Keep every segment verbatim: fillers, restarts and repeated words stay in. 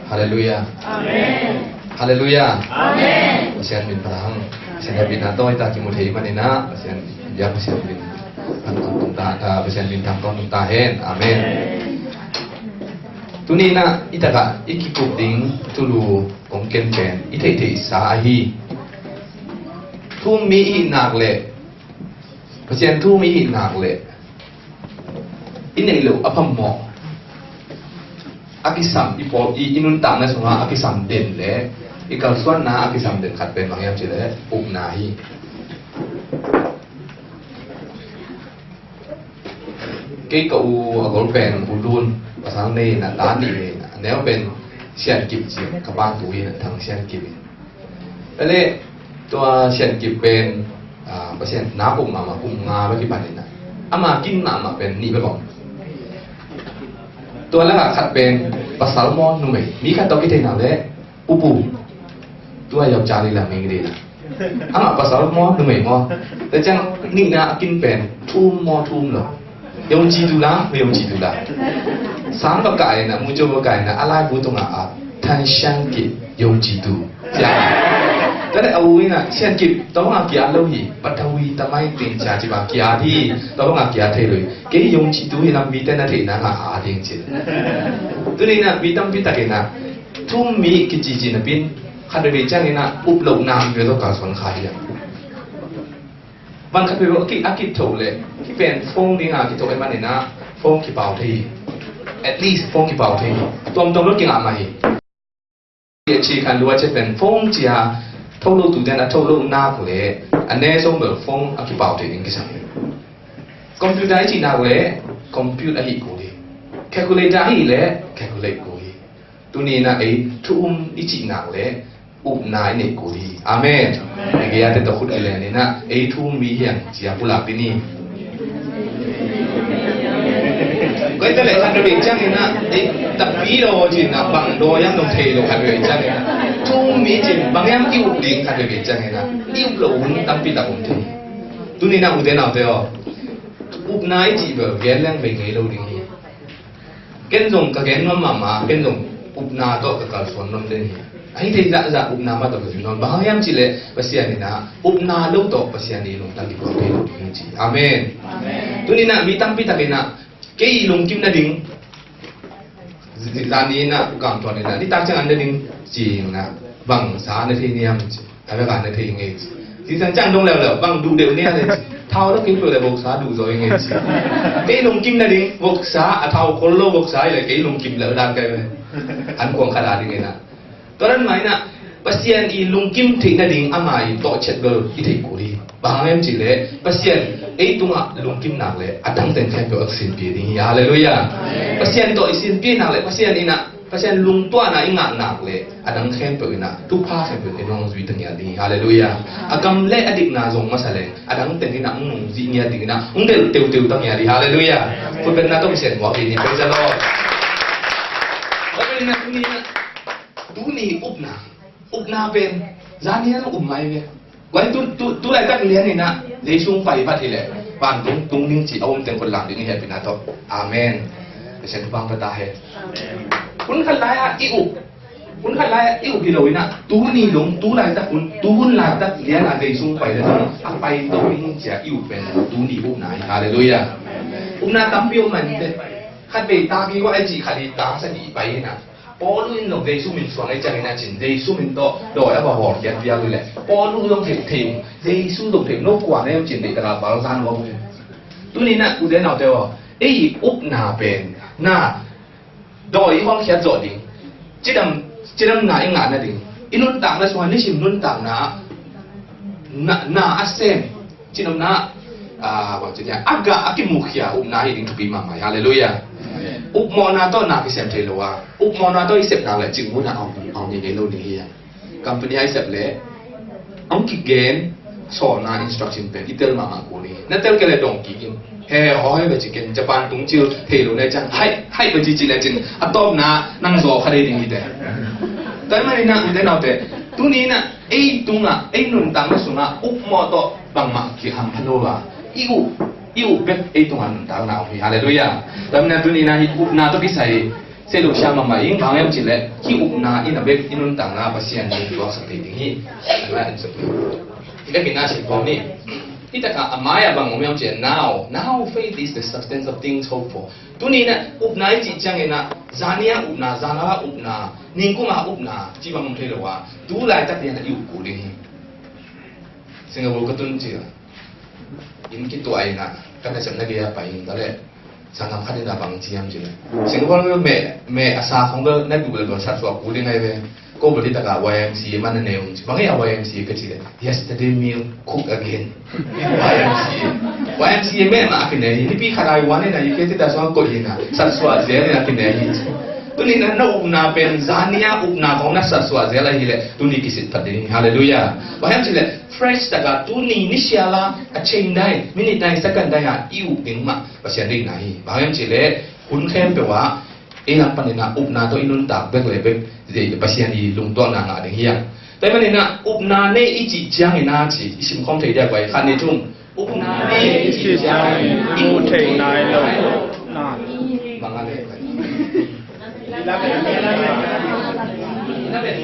Halleluiah. Amen. Halleluiah. Amen. Pasian min phat hang. Pasian hehpihna tawh i tak kimu thei manin ah Pasian, biak Pasian min phat hang tung ta, ah, Pasian min phat hang tung ta hen. Amen. Tuni in ah i tak ah i kikup ding thulu kong ken pen i theihtheihsa ahi. Thu-um mi i hih nak leh, Pasian thu-um i hih nak leh, i neih loh a phamawh, a kisam, i pawl, i, i nuntakna sungah a kisam den leh i kalsuanna a kisam den khat pen bang hiam cih leh upna hi. Kei ka u a gol pen u Lun, pasal nei in ah, ta nih nei in ah, a neu pen Sian Kip ci, ka pa tu in ah, Thang Sian Kip in. Tua leh Sian Kip pen, ah, Pasian na kum mahmah, kum nga bek kipan in ah, ama kin mahmah pen nih bek om. Tua lakah khat pen pasal maw numei, mi khat tawh kithei nak leh, Pu Pu, tua yau Charlie Lam Ming ding na. Amah pasal maw numei maw? Tua ciang nihna a kin pen thu-um maw thu-um lo? Yawngci tu la, yawngci tu la. Sang va kai na, mucu va kai na, a laibu tungah a, Thang Sian Kip yawngci tu. Tua leh a u in ah, Sian Kip, tua bang a ki-at lo hi, patawi tamai ting cia ci bang ki-at hi, tua bang a ki-at thei lo hi. Kei yawngci tu hi lam mite na theihna ngah a ding ci. Tuni in ah mi tampi tak in ah thu-um mi kicici napi in, khat veivei ciangin ah up lohna mi ve lo kalsuan kha hi a. Van khat veivei a ki, a kithoh leh, hih pen phone ding a kithoh ahih manin ah phone kipau thei hi. At least phone kipau thei hi. Tuamtuam lo kingah mah hi. A ci khan lua ci pen phone cia tho lo tu den a tho lo nak leh, a ne zong bel phone a kipau thei ding kisam hi. Computer i cih nak leh, compute ahi kul hi. Calculator ahi leh, calculate kul hi. Tuni in ah ei thu-um i cih nak leh upna i neih kul hi. Amen. Amen. Ei gei-a te tawh khut kilen in ah ei thu-um mi hi hang ci-a pulak ding hi. Koi ta leh khat veivei ciangin ah ei tapi lo ci-in ah bang dawi hiam zong thei lo khat veivei ciangin ah thu-um mi ci-in bang hiam i up ding khat veivei ciangin ah i up loh hun tampi tak om thei hi. Tuni in ah ute naute aw, upna i cih bel gen leng bei ngei lo ding hi. Ken zong ka gen nuam mahmah, ken zong upna tawh ka kalsuan nuam den hi. Ahi thei zahzah upna mah tawh ka zui nuam. Bang hang hiam cih leh Pasian in ah upna lo tawh Pasian i lungtang kiphuak thei lo ding hi ci. Amen. Amen. Tuni in ah mi tampi tak in ah kei i lungkim nading, zani in ah u Kam Thuan in ah nitak ciang an nading ci in ah bangsa na thei hiam ci. A bek a na thei ngei ci. Zingsang ciang dong leuleu, bang duh deuh ni a le ci. Thau lo kei peuh le voksa duh zaw ngei ci. Kei lungkim nading voksa, a thau khol lo voksa hi le kei lungkim leuh dan kei ve. An kuang khat a ding in ah. Tua dan mah in ah, Pasian i lungkim theih nading ama i tawhciat bel i theih kul hi. Bang hang hiam cih leh, Pasian ei tungah lungkim nak leh, a dang teng khempeuh a sinpih ding hi. Halleluiah. Pasian tawh i sinpih nak leh, Pasian in ah Pasian lungtuahna i ngah nak leh a dang khempeuh in ah thupha khempeuh in hong zui ta ngial ding hi. Halleluiah. A gam le a dikna zong masa leng a dang teng in ah hong nungzih ngial ding in ah hong delh teuteu ta ngial hi. Halleluiah. Khutbetna tawh Pasian muak ding hi. Praise the Lord. Tua pen in ah tuni in ah tuni upna, upna pen zan ni a zong up mai ve. Guai tu, tu, tu laitak lian in ah Jesu hong pai vat hi leh vantung tung ding cih a om teng khut lam ding hi hehpihna tawh. Amen. Pasian thupha hong pia ta hen. Hun khat lai-ah i up, hun khat lai-ah i up hi lo in ah tuni dong tu laitak hun, tu hun laitak lian ah Jesu hong pai leh zong a pai to ding ci-a i up pen tuni upna hi. Halleluiah. Upna tampi om mah in teh. Khat vei tak hi guai cih khat hi tak sa dih i pai in ah Paul in zong Jesu min suang ei ciangin a cin, Jesu min tawh dawi a va hawlkhiat vial uh leh Paul uh zong thei, thei ung, Jesu zong thei ung, no kua na hiam cin deih taka bal zan uh a uh hi. Tuni in ah ute naute aw, ei upna pen na dawi i hawlkhiat zawh ding, cidam, cidamna i ngah nading, i nuntakna sungah nisim nuntakna na, na a sem, Cinopna, ah, bang ci dia, a gah a kimukhia upna hi ding thupi mahmah hi. Halleluiah. Upmawhna tawh na kisem thei lo a, upmawhna tawh i sep nak leh cing hun a hong, hong ngei ngei lo ding hi a. Company a i sep leh hong kigen sawlna instruction pen i tel mahmah kul hi. Na tel kei leh dong kik in. He, hawi ve ci ken, Japan tung cil thei lo na ciang, hai, hai ve ci ci leh cin a tawpna nang zaw kha dei ding hi te. Tua ahih manin ah, ute naute, tuni in ah ei tungah, ei nuntakna sungah upmawh tawh bangmah kihampha lo a, i up, i up bek ei tungah nuntakna om hi. Halleluiah. Tua manin ah tuni in ah hih upna tawh kisai Selusia mahmah ing, bang hiam cih leh hih upna in a bek i nuntakna Pasian in tuaksak thei ding hi. Lai an suk. Bek in a sik bawm ni. Hih takah a mai-ah bang om hiam cih leh now. Now faith is the substance of things hoped for. Tuni in a upna i cih ciangin a, zani-a upna, zan a upna, ningkung a upna cih bang om thei lo a, tu laitak in a i up kul ding hi. Singapore ka tun ciang inn kituah in a, ka nasepna gei-ah pai ing ta leh, sanggam khat in a bang ci hiam cih leh, Singapore bel meh, meh a sa khong bel na duh leh bel satsuah kul ding ahi ve. Ko bel hih takah Y M C A man na nei ung ci. Bang hia Y M C A ka cih leh, yesterday meal cook again. Y M C A. Y M C A meh mah a kinei hi. Nipi khat a i wan in a, i khe ci ta suang koih in a, satsuah zel in a kinei hi ci. Tuni in a na upna pen zani-a upna khong na satsuah zel ahih leh tuni kisit phat ding hi. Halleluiah. Bang hiam cih leh fresh takah tuni nisial a, a chain dai, minute dai, second dai a i up ding mah Pasian deihna hi. Bang hiam cih leh hun khempeuh ah ei lam panin a upna tawh i nuntak bek le bek, Pasian i lungtuakna ngah ding hi hang. Tua ahih manin a upna nei i cih ciangin a ci, i simkhawm thei diak vai, khat nih thum. Upna nei i cih ciangin i muh theih nai lo. Bang a leh,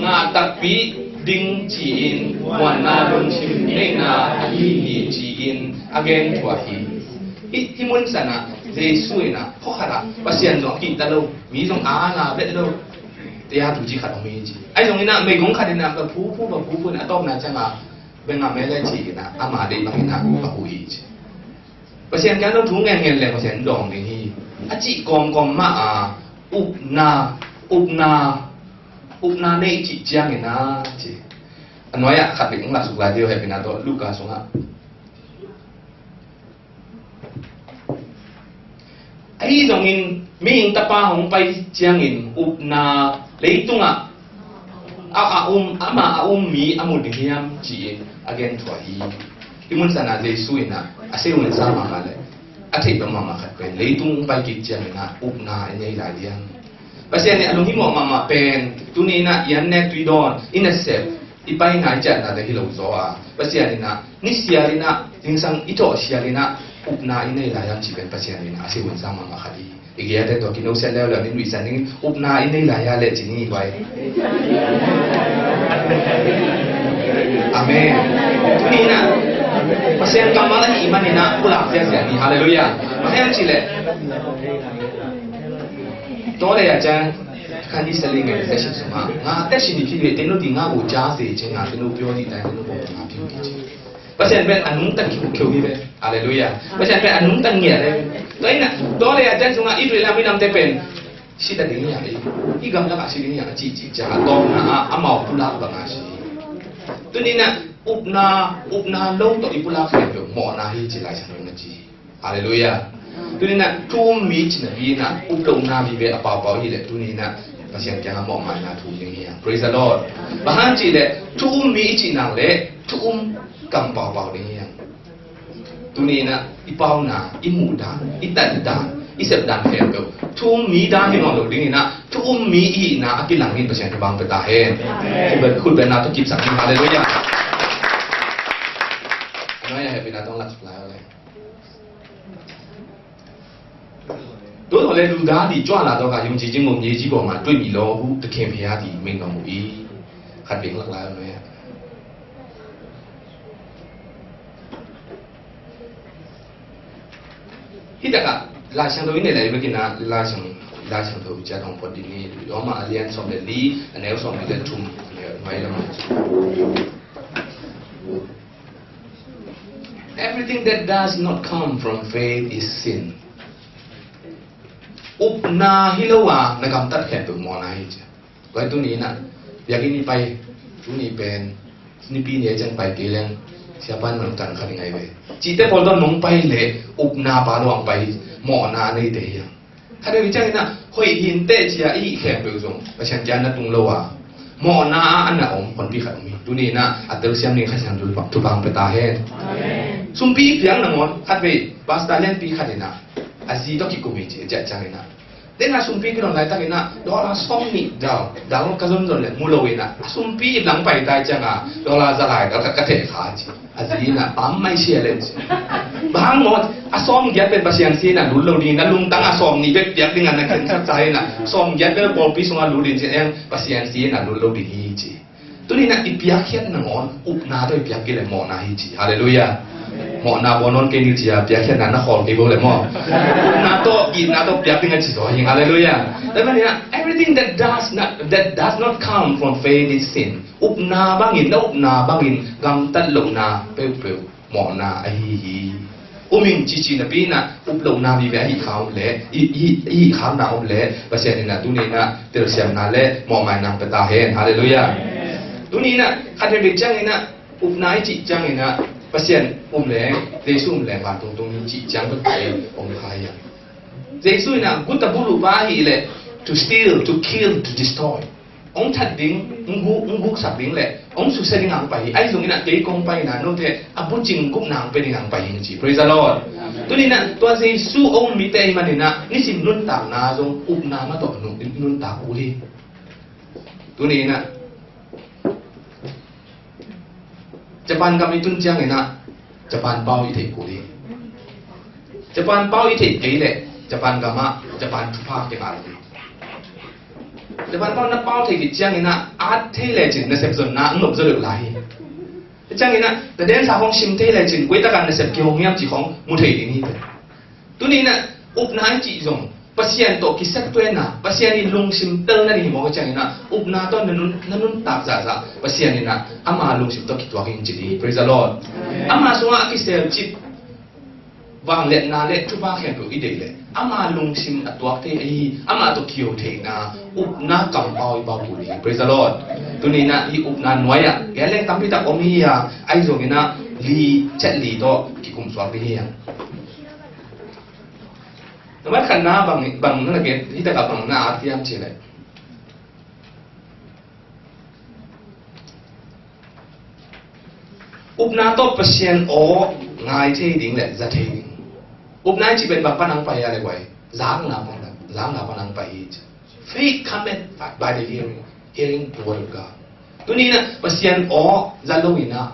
ngah takpi ding ci-in muanna lungsim neihna ahi hi ci-in a gen thuah hi. Hih, hih mun sanah Jesu in a, khua khatah Pasian zong a kihta lo, mi zong a na vet lo, tia tuuci khat om hi ci. Ahi zongin a meigong khat in a va phuphu, va phuphu in a, a tawpna ciangah bengah mele ci-in a, ama deih bangin a va huh hi ci. Pasian kiang dong thu ngen ngen leh Pasian dawng ding hi. A cih kawmkawm mah a, upna, upna, upna nei cih ciangin a ci. A nuai-ah khat bek hong laksuk lai dih uh, hehpihna tawh, Luka sungah. Ahi zongin mihing Tapa hong pai ciangin upna leitungah a, a um, amah a um mi a mu ding hiam ci-in a gen thuah hi. Hih mun sanah Jesu in a, a siavuansa mahmah leh a theih peuh mahmah khat pen leitung hong pai kik ciangin a upna i nei lai ding hiam? Pasian in a lunghimawh mahmah pen tuni in a i an nek tui dawn, i nasep, i paina, i ciahnate hi lo zaw a, Pasian in a nisial in a, zingsang i thawh sial in a upna i nei lai hiam cih pen Pasian in a siavuansa mahmah khat hi. I gei-ate tawh kino siat leuleu in nuihsan ding, upna i nei lai a leh ci ni vai. Amen. Tuni in a Pasian kammal ahih manin a pulak ziahziah ni. Halleluiah. Bang hiam cih leh Tua leh a ciang khan i sali ngai te sin sungah nga te sin i phi ve te nu ti nga bu ca se cing nga te nu pio ti tai te nu bo nga pio ti cing. Pasian pen a nungta khiukheu hi ve. Halleluiah. Pasian pen a nungta ngiat hi ve. Tua in a, tua leh a ciang sungah i duih lam i lamte pen si ta ding hi a, i gamlak ah si ding hi a, a cihcih ciang a tawpna ah amau pulak bang a si. Tuni in a upna, upna lo tawh i pulak khempeuh mawhna hi ci Lai Siangtho in a ci hi. Halleluiah. Tuni in a thu um mi cihna vive in a, up lohna vive a paupau hi leh tuni in a Pasian kiangah mawhmaina thu ding hi hang. Praise the Lord. Bang hang cih leh thu um mi i cih nak leh thu um kam paupau ding hi hang. Tuni in a i pauna, i muh dan, i tat dan, i sep dan khempeuh thu um mi dan hi nawn lo ding in a, thu um mi i hihna a kilang in Pasian thu bang pia ta hen. Khutbetna tawh kipsak ni. Halleluiah. A nuai-ah hehpihna tawh hong laksuk lai uh leh. Tuan hole lu da di cua la to ka yung ci jing mong ye ji bo ma tui mi lo hu te kem hia di meng no mu i. Khat beng lak lai no ya. Hita ka la siang to ine lai bek ina la siang, la siang to cia tong pot di ni. Roma a lian som le li, a neu som le thum, a neu mai le mai. Everything that does not come from faith is sin. Upna hi lo a na gamtat khempeuh mawhna hi cia. Koi tuni in a biakinn i pai, tuni pen nipi ni a ciang pai kei leng siapa in mangtang kha ding ai ve. Cihte pawl tawh nong pai leh upna pa lo ang pai, mawhna a neite hi a. Khat vei ciangin ah hoih hi inteh ci-a i hih khempeuh zong Pasian kiang na tung lo a, mawhna ah a na om honpi khat om hi. Tuni in ah a telsiam ding Kha Siangtho thupha hong pia ta hen. Amen. Sumpi i piak nangawn khat vei pastor lianpi khat in ah a zi tawh kikum hi ci a ciah ciangin ah, den a sumpi kidon laitakin ah dollar sawm nih dal, dal ka zonzon leh mu lo in ah a sumpi i lang pai tai ciangin dollar za lai dal khat ka theh kha ci. A zi in ah pam mai sia leh ci. Bang maw, a sawmgiat pen Pasian sih in a lut lo ding, na lungtang a sawmnih bek piak ding a na khensak sa in a, sawmgiat pen pawlpi sungah lut ding ci a, Pasian sih in a lut lo ding hi ci. Tuni in a i piakkhiat nangawn upna tawh i piak kei leh mawhna hi ci. Halleluiah. Mawhna bawl nawn kei ni ci a, piakkhiatna na khawl kei bo leh maw. Upna tawh, itna tawh piak ding a ci zaw hi. Halleluiah. Tua manin a, everything that does not, that does not come from faith is sin. Upna bangin, na upna bangin gamtat lohna peuhpeuh mawhna ahi hi. Um in cici napi in a, up lohna vive ahi kha om leh, i, i, i khamna om leh, Pasian in a tuni in a telsiamna le mawhmaina hong pia ta hen. Halleluiah. Tuni in a, khat veivei ciangin a, upna i cih ciangin a, Pasian um leng, Jesu um leng, vantung tung i cih ciang bek pen om kha hi a. Jesu in a, guta bulupa ahih leh, to steal, to kill, to destroy. Hong that ding, hong guk, hong guksak ding le hong susia ding a hong pai hi. Ahi zongin a kei kong pai in a note a bucing gupna hong pia ding a hong pai hi ci. Praise the Lord. Tuni in a tua Jesu hong mite ahih manin a nisim nuntakna zong upna mah tawh nun, nuntak kul hi. Tuni in a Japan gam i tun ciangin a Japan pau i theih kul hi. Japan pau i theih kei leh Japan gam ah Japan thupha kingah lo hi. Japan pau na pau thei khit ciangin a, at thei lecin nasep zonna ang nop zaw deuh lai hi. Ciangin a, na densa khong sim thei lecin koi takin nasep kihong hiam cih khong mu thei ding hi. Tuni in a, upna i cih zong Pasian tawh kisaktuaina, Pasian i lungsim telna ding hi mawk a, ciangin a upna tawh na nun, na nuntak zahzah Pasian in a ama lungsim tawh kituak in ci ding hi. Praise the Lord. Ama sungah a kiselcip vangliatna le thupha khempeuh i deih leh ama lungsim a tuak thei ahi, ama tawh kio theihna upna kampau i pau kul hi. Praise the Lord. Tuni in a hih upna nuai ah gen leng tampi tak om hi a, ahi zongin a li, chet li tawh kikum suak ding hi a. Nambat khatna bang, bang na gen, hih takah bang na at hiam cih leh, upna tawh Pasian aw ngai thei ding le za thei ding. Upna i cih pen bang pan ang pai a le guai, zakna pan, zakna pan ang pai hi ci. Faith cometh by the hearing, hearing the word of God. Tuni in a Pasian aw za lo in a,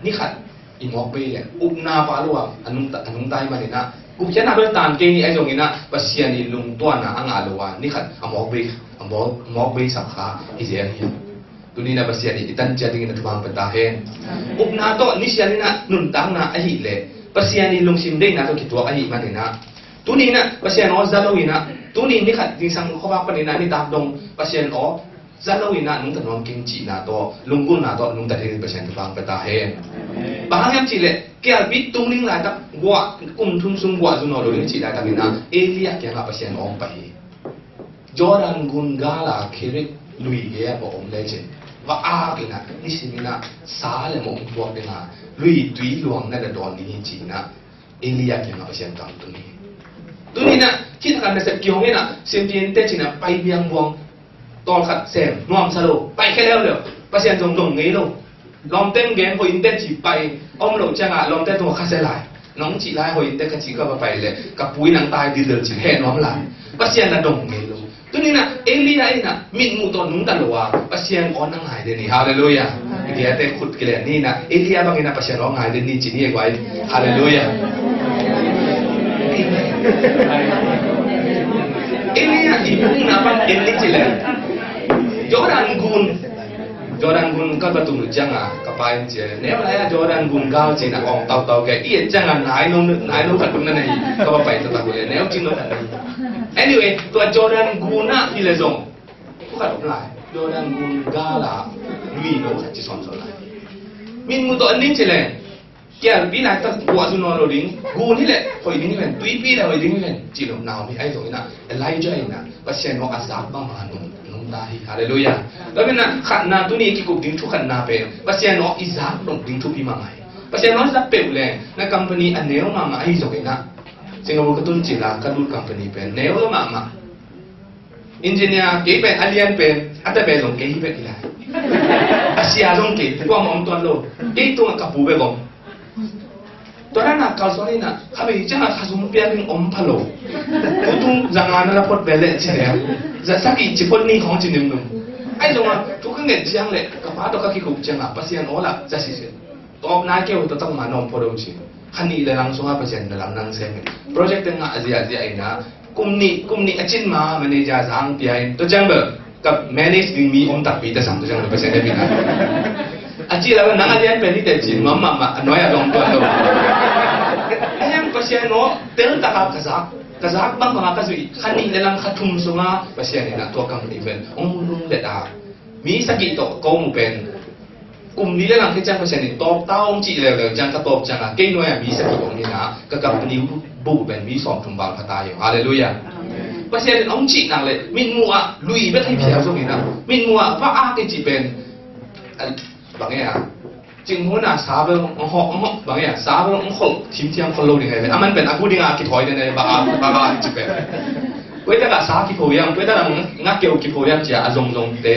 ni khat i mawk bei le upna pha lo a, a nungta, a nungta ahih manin a, gupkhiatna bel tan kei ni, ahi zongin a Pasian i lungtuahna a ngah lo a, ni khat a mawk bei, a mawk, mawk bei sak kha hi zel hi. Tuni in a Pasian in i tan ciat dingin a thupha hong pia ta hen. Upna tawh nisian in a nuntakna ahih leh Pasian i lungsim deihna tawh kituak ahih manin a, tuni in a Pasian aw za lo in a, tuni ni khat zingsang khuavak panin a nitak dong Pasian aw za lo in a nungta nuam keng cihna tawh, lunggulhna tawh nungta dingin Pasian thupha hong pia ta hen. Bang hang hiam cih leh, kialpi tung ding laitak, guah, kum thum sung guah zu nawn lo ding cih laitakin a, Elijah kiangah Pasian aw hong pai hi. Jordan gun gal a Kerit lui gei ah va om lecin, va ak in a, nisim in a sa le mawh hong puak ding a, lui tui luang na na dawn ding hi ci in a, Elijah kiangah Pasian kam tun hi. Tuni in a, khit khat nasep kihong in a, simpin teci in a pai biang buang, tawlkhat sem nuamsa lo, pai khia leuleu, Pasian zong dong ngei lo. Lawmte in gen hoih in teci pai, om loh ciangah lawmte tungah khasia lai. Nong cih lai hoih in te ka cih ka va pai leh ka pu in ang tai dildel cih heh nuam lai. Pasian na dong ngei lo. Tuni in a Elijah in a mitmuh tawh nungta lo a, Pasian aw na ngai den hi. Halleluiah. Elijah te khut kilian ni in a, Elijah bangin a Pasian aw ngai den ni ci ni e guai. Halleluiah. Elijah i bukna pan en ni ci leh, Jordan gun, Jordan gun ka va tung ciangin ka pa in ci a, neu lai a Jordan gun gal ci in a awng tautau kei. I et ciangin nai no, nai no khat tung na nei, ka va pai taktak uh leh neu cing no khat na hi. Anyway, tua Jordan gun ah hi leh zong thu khat om lai. Jordan gun gal a lui no khat ci sawnsawn lai. Mitmuh tawh en ni ci leh, kialpi laitak guah zu nawn lo ding, gun hi leh hoih ding hi ven, tuipi leh hoih ding hi ven cih lo na om hi. Ahi zongin a Elijah in a Pasian aw a zak bangmah nung, nungta hi. Halleluiah. Tua pen a khatna, tuni i kikup ding thu khatna pen Pasian aw i zak nop ding thupi mahmah hi. Pasian aw i zak peuh leh na company a neu mahmah ahi zongin a, Singapore ka tun cil a ka lut company pen neu lo mahmah. Engineer kei pen a lian pen, a tate zong kei hi bek hi lai. A sia zong kei, pu kuamah om tuan lo. Kei tungah ka pu bek om. Tua dan a kalsuan in a, kha bei ciangah kha sum piak ding om pha lo. Tutung za nga na la phot ve leh ci leh, za sagih ci phot ni khong ci nimnum. Ahi zongah thu ka nget ciang leh ka pa tawh ka kikup ciangah Pasian aw lah za siseh. Tawpna keu taktak mah na om phot om ci. Kha nih le lang sungah Pasian na lamdang sem in. Project teng ah a ziahziah in ah, kum nih, kum nih a cin ma manager zang pia in, tua ciang bel ka manage ding mi om takpi ta sam, tua ciang bel Pasian hehpihna. A cih leh nang a lian pen hi teh cin nuam mahmah, a nuai a dong tuan lo. A hiang Pasian aw, tel taka ka zak, ka zak bangbang a ka zuih, kha nih le lang kha thum sungah Pasian in ah tua kam nih pen hong lunglet a, mi sagih tawh ko mu pen kum li le lang khit ciang Pasian in tawp ta hong cih leuleu ciang ka tawp ciang a, kei nuai a mi sagih hong in ah, ka company buh pen mi sawmthum val pha ta hi. Halleluiah. Pasian in hong cih nak leh mitmuh ah lui bek hi phial zong in ah, mitmuh ah va ak i cih pen, a, bang e a, cing hun a sa bel hong hawk, hong hawk, bang e a, sa bel hong kholh thimthiam khol lo ding hi. A man pen a gu ding a kithawi den hi, va ak, va ak i cih pen. Koi tak a sa kipho hiam, koi tak a ngakeu kipho hiam ci a, a zongzong te.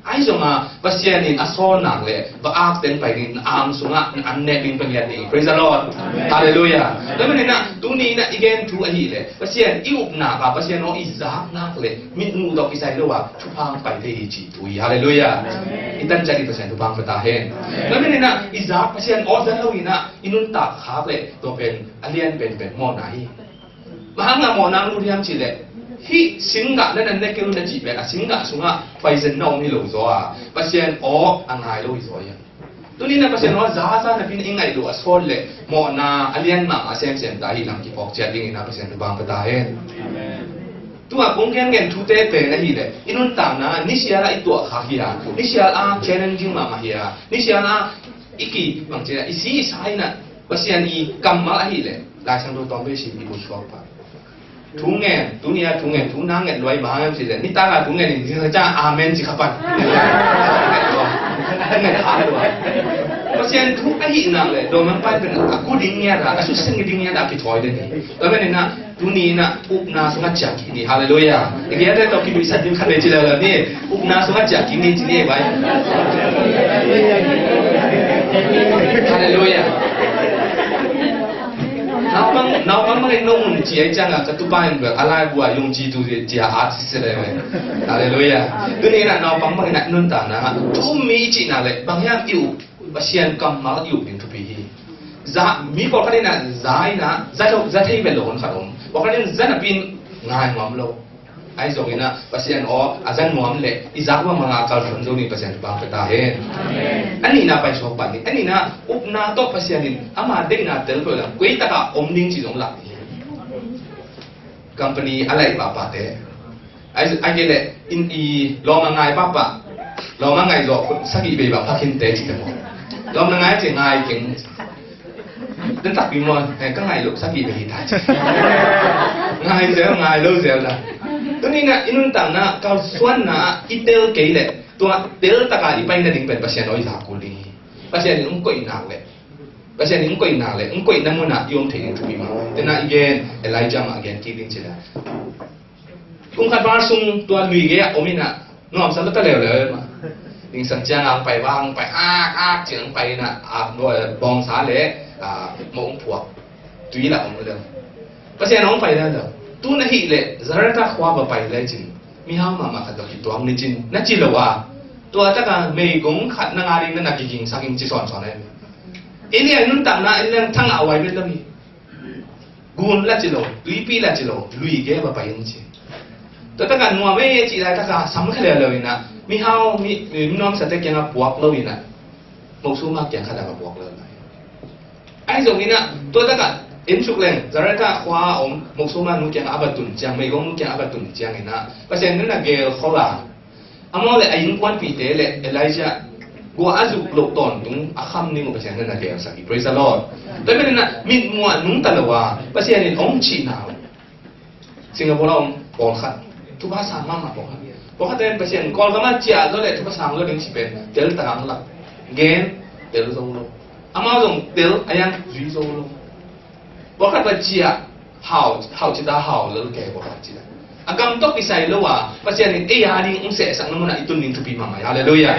Ahi zongin Pasian in a sawl nak leh va ak teng pai ding, na ang sungah na an nek ding pen lian ding. Praise the Lord. Halleluiah. Tua manin ah tuni in ah i gen thu ahih leh Pasian i up nak a, Pasian aw i zak nak leh mitmuh tawh kisai lo a thupha hong pai thei hi cih thu hi. Halleluiah. I tan ciat in Pasian thupha hong pia ta hen. Tua manin ah i zak Pasian aw zat lo in ah i nuntak khak leh tua pen a lian penpen mawhna hi. Bang hang a mawhna hong lut hiam cih leh, hih singgah na nan ne kei un na cih pen a singgah sungah paizen na om hi lo zaw a, Pasian aw a ngai lo hi zaw hiam? Tuni in ah Pasian aw za za napi in i ngaih loh a sawt leh mawhna a lian mahmah semsem ta hi lam kiphawk ciat dingin ah Pasian thupha hong pia ta hen. Tua kong gen gen thute pen ahih leh i nuntakna nisial ah i tuah khak hi a, nisial ah challenging mahmah hi a, nisial ah i ki bang ci a, i si i sa in ah Pasian i kammal ahih leh Lai Siangtho tawm vei sim i bu suak pah. Thu ngen, tuni a thu ngen, thu na ngen luai bang hang hiam cih leh nitak a thu ngen in zing sa ciang amen ci kha pan. Ngen kha luai. Pasian thu ahih nak leh dawm pai pen a gu ding ngiat a, a sut seng ding ngiat a kithawi den hi. Tua manin ah tuni in ah upna sungah ciah kik ni. Halleluiah. I gen tawh kiduihsak ding khat vei ci leuleu ni. Upna sungah ciah kik ni ci ni, ei bai. Halleluiah. Naupang, naupang bangin nong un ci ahih ciangin ka tupa in bel a laibu ah yong ci tu ci a at si se le. Halleluiah. Tuni in ah naupang bangin ah nuntakna ah thu mi i cih nak leh bang hiam i up, Pasian kammal i up ding thupi hi. Za, mi pawlkhat in ah za in ah za lo, za thei vet lo hun khat om. Pawlkhat in za napi in ngai nuam lo. Ahi zongin ah Pasian aw a za nuam leh i zak bangmah a kalsuan zo ding Pasian thupha hong pia ta hen. A nihna pai suak pah ni. A nihna upna tawh Pasian in ama deihna tel peuh leh koi tak a om ding cih zong lak ni. Company a laih pahpahte. Ai, ai kei leh in i lawm a ngai pahpah. Lawm a ngai zawh sagih vei bang pha khin te ci te maw. Lawm na ngai ci ngai keng. Den takpi maw, eh, ka ngai loh sagih vei hi ta ci. Ngai zel, ngai lo zel la. Tuni in ah i nuntakna kalsuanna ah i tel kei leh tua tel tak a i pai nading pen Pasian aw i zak kul ding hi. Pasian in hong koih nak leh Pasian in hong koih nak leh hong koihna mun ah i om thei ding thupi mah. Tua in ah i gen Elijah mah gen kik ding ci leh. Kum khat val sung tua lui gei ah om in ah nuamsa lua ta leuleu mah. Ningsan ciang a hong pai vang, hong pai ak ak ciang hong pai in ah, a, bawngsa leh, a, moh hong phuak. Tui lah om leu. Pasian hong pai leuleu. Tu na hih leh Zarephath khua va pai lecin mihau mahmah khat tawh kituak ni cin na ci lo a. Tua tak a meigong khat na nga ding na na kigingsak in ci sawnsawn ahi. Elia nuntakna in leng thang a wai bet lo hi. Gun la ci lo, tuipi la ci lo, lui gei va pai in ci. Tua tak a nuam ei ci laitak a sam kha leuleu in ah mihau, mi, mi nuamsate kiangah puak lo in ah moksuma kiang khat ah va puak leuleu. Ahi zongin ah tua tak a en suk leng Zarephath khua a om moksuma nu kiangah a va tun ciang, meigong nu kiangah a va tun ciangin ah Pasian in na gelkhol a, amau leh a innkuanpihte leh Elijah gua a zuk loh tawntung a kham ning uh Pasian in na gelsak hi. Praise the Lord. Tua manin ah mitmuh ah nungta lo a Pasian in hong cihna uh. Singapore a om pawlkhat thupha sang mahmah pawlkhat. Pawlkhat in Pasian Kawlgam ah ciah zo leh thupha sang zo ding ci pen tel tak a hong lak. Gen tel zo lo. Amau zong tel a hiang zui zo lo. Pawlkhat va ciah hau, hau ci ta hau lel kei pawlkhat ci ta. A gam tawh kisai lo a Pasian in ei a ding hong sehsakna mun ah i tun ding thupi mahmah hi. Halleluiah.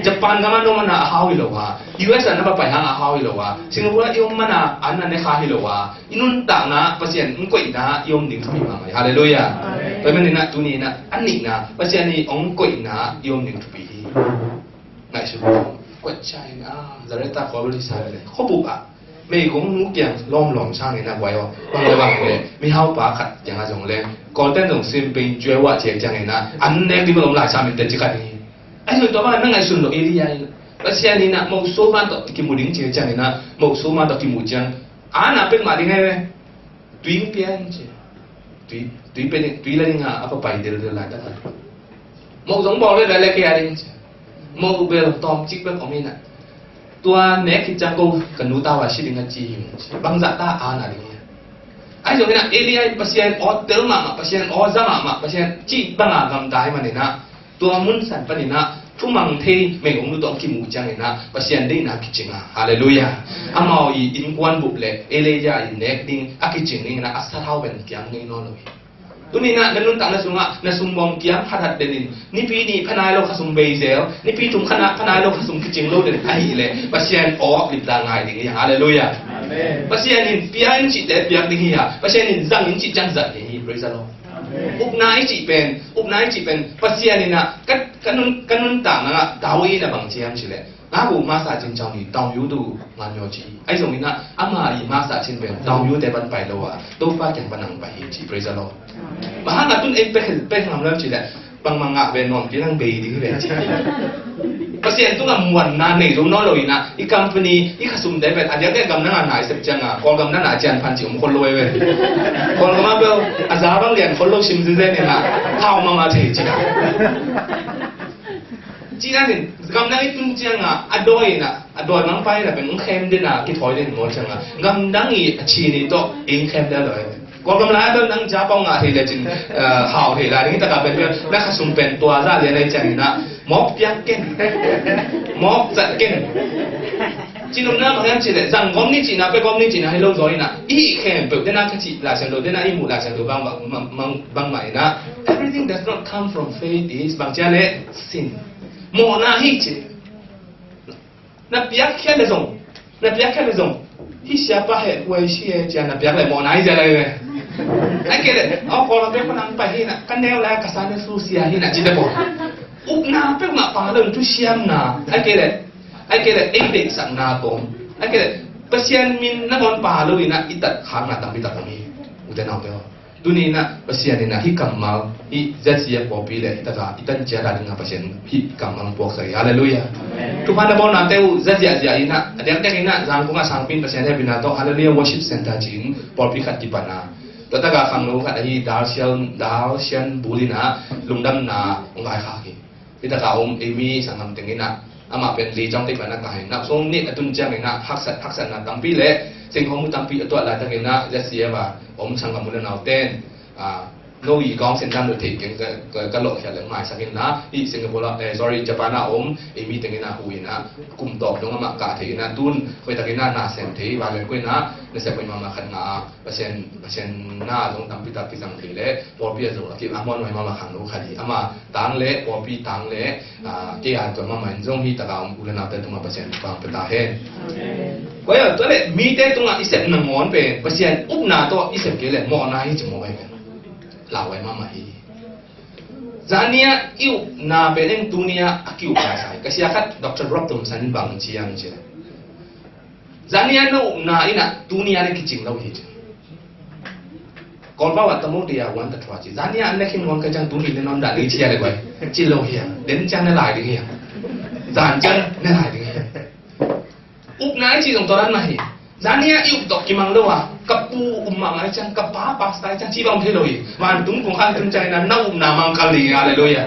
Japan gam ah na om man a a hau hi lo a, U S ah na va pai hang a hau hi lo a, Singapore ah i om man a an na ne kha hi lo a, i nuntakna Pasian hong koihna i om ding thupi mahmah hi. Halleluiah. Tua manin ah tuni in ah a nihna Pasian i hong koihna i om ding thupi hi. Ngaihsut koih cia in ah Zarephath khua bel hi sa leh khuabup ah Meigong nu kiang lawmlawm sang in a guai aw. Bang le bang le, mihau pa khat kiang a zong le, Kawlten zong sim pei in cuai wah ciek ciang in a, an nek ding bang om lai sa min te ci khat hi. Ahi zong tua bang na ngaihsun lo Elijah in. Pasian in a, moh suma tawh kimu ding ciek ciang in a, moh suma tawh kimu ciang. A na pek mah ding ahi ve. Tui hong pia in ci. Tui, tui pia ding, tui la ding a, a pa pai del del lai ta khat. Moh zong bawl ve le le kei a ding ci. Moh bel tawm cik bek om in a. Tua nek khit ciang ko ka nu tau a si ding a ci hi ci. Bangzah ta a na ding hi. Ahi zongin a Elia in Pasian aw tel mahmah, Pasian aw za mahmah, Pasian cih banga gamta hi manin a. Tua mun san panin a thumang thei meigong nu tawh kimu ciangin a Pasian deihna kicing a. Halleluiah. Amau i innkuan bup le Elijah i nek ding a kicing dingin a a sathau pen kiam ngei nawn lo hi. Tuni-in ah na nuntakna sungah na sum bawm kiam hathat denin, nipi nih phanai lo khasum bei zel, nipi thum khanah phanai lo khasum kicing lo den ahih leh Pasian aw limta ngai ding hi. Halleluiah. Amen. Pasian in pia in cihte piak ding hi a, Pasian in zang in cih ciang zang ding hi. Praise the Lord. Amen. Upna i cih pen, upna i cih pen Pasian in ah ka, ka nun, ka nuntakna ah David in a bang ci hiam cih leh, ငါ့ကို မစခြင်းကြောင့် တောင်ရိုးတို့ ငါမျောကြည့်။ အဲ့ဆိုရင် အမအီ မစခြင်းပင် တောင်ရိုးထဲပန်ပိုင်လို့ ဟာ ဒုက္ခပြန်ပနံပါ ဟေ့ကြည့်။ Praise the Lord. မဟာငါတုန်အိမ်ပဲပဲငါမလို့ကြည့်တယ်။ ပင်မငါပဲ နော် ဒီလမ်းပဲ ဒီပဲကြည့်။ Pasian tung a muanna nei zo nawn lo in ah, i company, i khasumte pen a diakdiak gam nang a nai sep ciang a, Kawlgam nang a cian phan ci om khol lo ve. Kawlgam a bel a za bang lian khol lo sim zizen in ah, hau mahmah thei ci a. Ci dan in, gamdang i tun ciang a, a dawi in ah, a dawi mangpa in ah pen hong khem den a, kithawi den maw ciang a, gamdang i a ci ni tawh hong khem den a dawi. Kawlgam lai a bel nang ja pau ngah thei le cin, eh, hau thei lai ding, i tak a pen bel na khasum pen tua za lian ai ciang in ah, mawk piak ken, mawk zat ken. Ci nopna bang hiam cih leh, zang gawm ni cihna, pia gawm ni cihna hi lo zaw in ah, i hih khempeuh den a ka cih Lai Siangtho, den a i muh Lai Siangtho bang, bang, bang, bang, bangmah in ah, everything does not come from faith is bang ci a leh sin. Mawhna hi ci. Na piakkhiat le zong, na piakkhiat le zong, hih siapa heh kuai si e ci a na piak leh mawhna hi zia lai ve. Ai kei leh, aw, Kawlgam pek pa nang pai hi na, ka neu lai ka sa ne su sia hi na ci te pawl. Upna pek mah pa lo in thusiamna. Ai kei leh, ai kei leh, ei deihsakna tawm. Ai kei leh, Pasian min nangawn pa lo in ah i tat khakna tampi tak om hi. Ute naute aw. Tuni in ah Pasian in ah hih kammal, hih Z C F pawlpi le hih tak a i tan ciat a ding a Pasian hih kammal puaksak hi. Halleluiah. Amen. Thupha na bawlnate uh za ziahziah in ah, a diakdiak in ah Zangkong a sangpi in Pasian hehpihna tawh Halleluiah Worship Center ci-in pawlpi khat kipan a. Tua tak a khangno khat ahi Dalsian, Dalsian Bul in ah lungdamna hong vaikhak hi. Hih tak a om Amy sanggam teng in ah, amah pen Lei Cawng Tei pan a ka hi. Nak sung nih a tun ciang in ah haksat, haksatna tampi le singkhawm uh tampi a tuah laitak in ah Z C F a om sanggam u le naute in, ah, no i kawng sen dan lo thei keng ka, ka, ka lawhkhiat le maisak in ah, hih Singapore ah, eh, sorry, Japan a om Amy teng in ah hu in ah, kum tawp dong amah kah thei in ah, tun hoih tak in ah na sem thei, va le kuai in ah, na sem hoih mahmah khat ngah a, Pasian, Pasian na zong tampi tak kizang thei le, pawlpi a zong a kim a muan nuai mahmah khangno khat hi. Ama tang le, pawlpi tang le, ah, kei a tua mahmah in zong hih tak a om u le naute tungah Pasian thupha hong pia ta hen. Amen. Koi a, tua le, mite tungah i sep nangawn pen, Pasian upna tawh i sep kei le, mawhna hi ci mawh pen. Lau ai mahmah hi. Zani a i upna pen en tuni a a ki-up lai sai. Ka sia khat Doctor Rob Thompson in bang ci hiam cih leh, zani a na upna in ah tuni a na kicing lo hi ci. Kawlpau ah tamo dia wan ta thua ci. Zani a na khin wan ka ciang tuni na nawn dah ding ci a le guai. Ci lo hi a. Den ciang na lai ding hi a. Zan ciang na lai ding hi a. Upna i ci zong tua dan mah hi. Zani a i up tawh kimang lo a, ka pu um mahmah i ciang, ka pa pastor i ciang, ci bang thei lo hi. Vantung kong khang tun ciang in ah na upna mangkal ding hi. Halleluiah.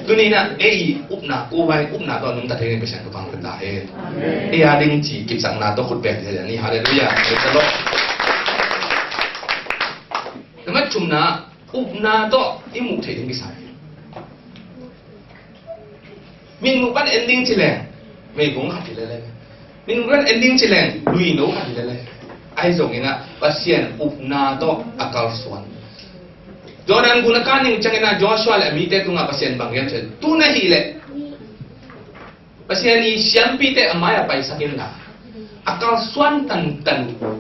Tuni in ah ei i upna, ko vai upna tawh nungta thei ding Pasian thupha hong pia ta hen. Ei a ding ci kipsakna tawh khut bek ding hi. Halleluiah. Praise the Lord. Nambat thumna, upna tawh i muh theih ding kisai. Min muh pan en ding ci leng, meigong khat hi lele. Min muh pan en ding ci leng, luino khat hi lele. Ahi zongin ah Pasian upna tawh a kalsuan. Jordan gun a kan ning ciangin ah Joshua le a mite tungah Pasian bang hiam cih leh, tu na hih leh Pasian i siampite a mai a paisak in la, a kalsuan tantan uh,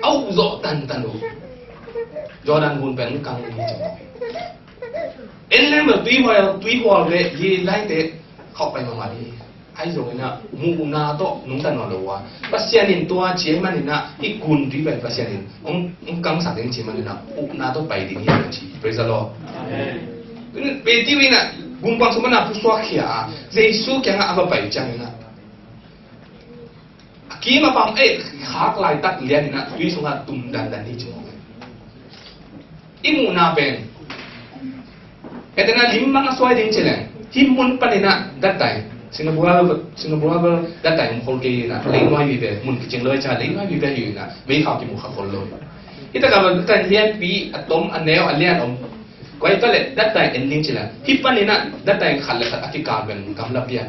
a upzawh tantan uh, Jordan gun pen kang ding hi ci. En leng bel tuihual, tuihual ve hi laite khauh pai mahmah hi. Ahi zongin ah muhna tawh nungta nawn lo uh a, Pasian in tua ci ahih manin ah hih gun tui pen Pasian in hong, hong kangsak ding ci manin ah upna tawh pai ding hi a ci. Praise the Lord. Amen. Peter in ah gumkuang sung pan a pusuak khia a, Jesu kiangah a va pai ciangin ah a kim a pam, eh, khak laitak lianin ah tui sungah tum dandan hi ci mawk. I muhna pen, hih teng ah lim bang a suai ding ci leng, hih mun panin ah dattai, Singapore, Singapore dattai om khol kei in ah, lei nuai vive, mun kicing lo i ca lei nuai vive hi in ah, vei khau kimu kha khol lo. Hih takah dattai lianpi, a tom, a neu, a lian om. Koi ta leh dattai en ding ci leng, hih panin ah dattai khat le khat a kikal pen gamla pian.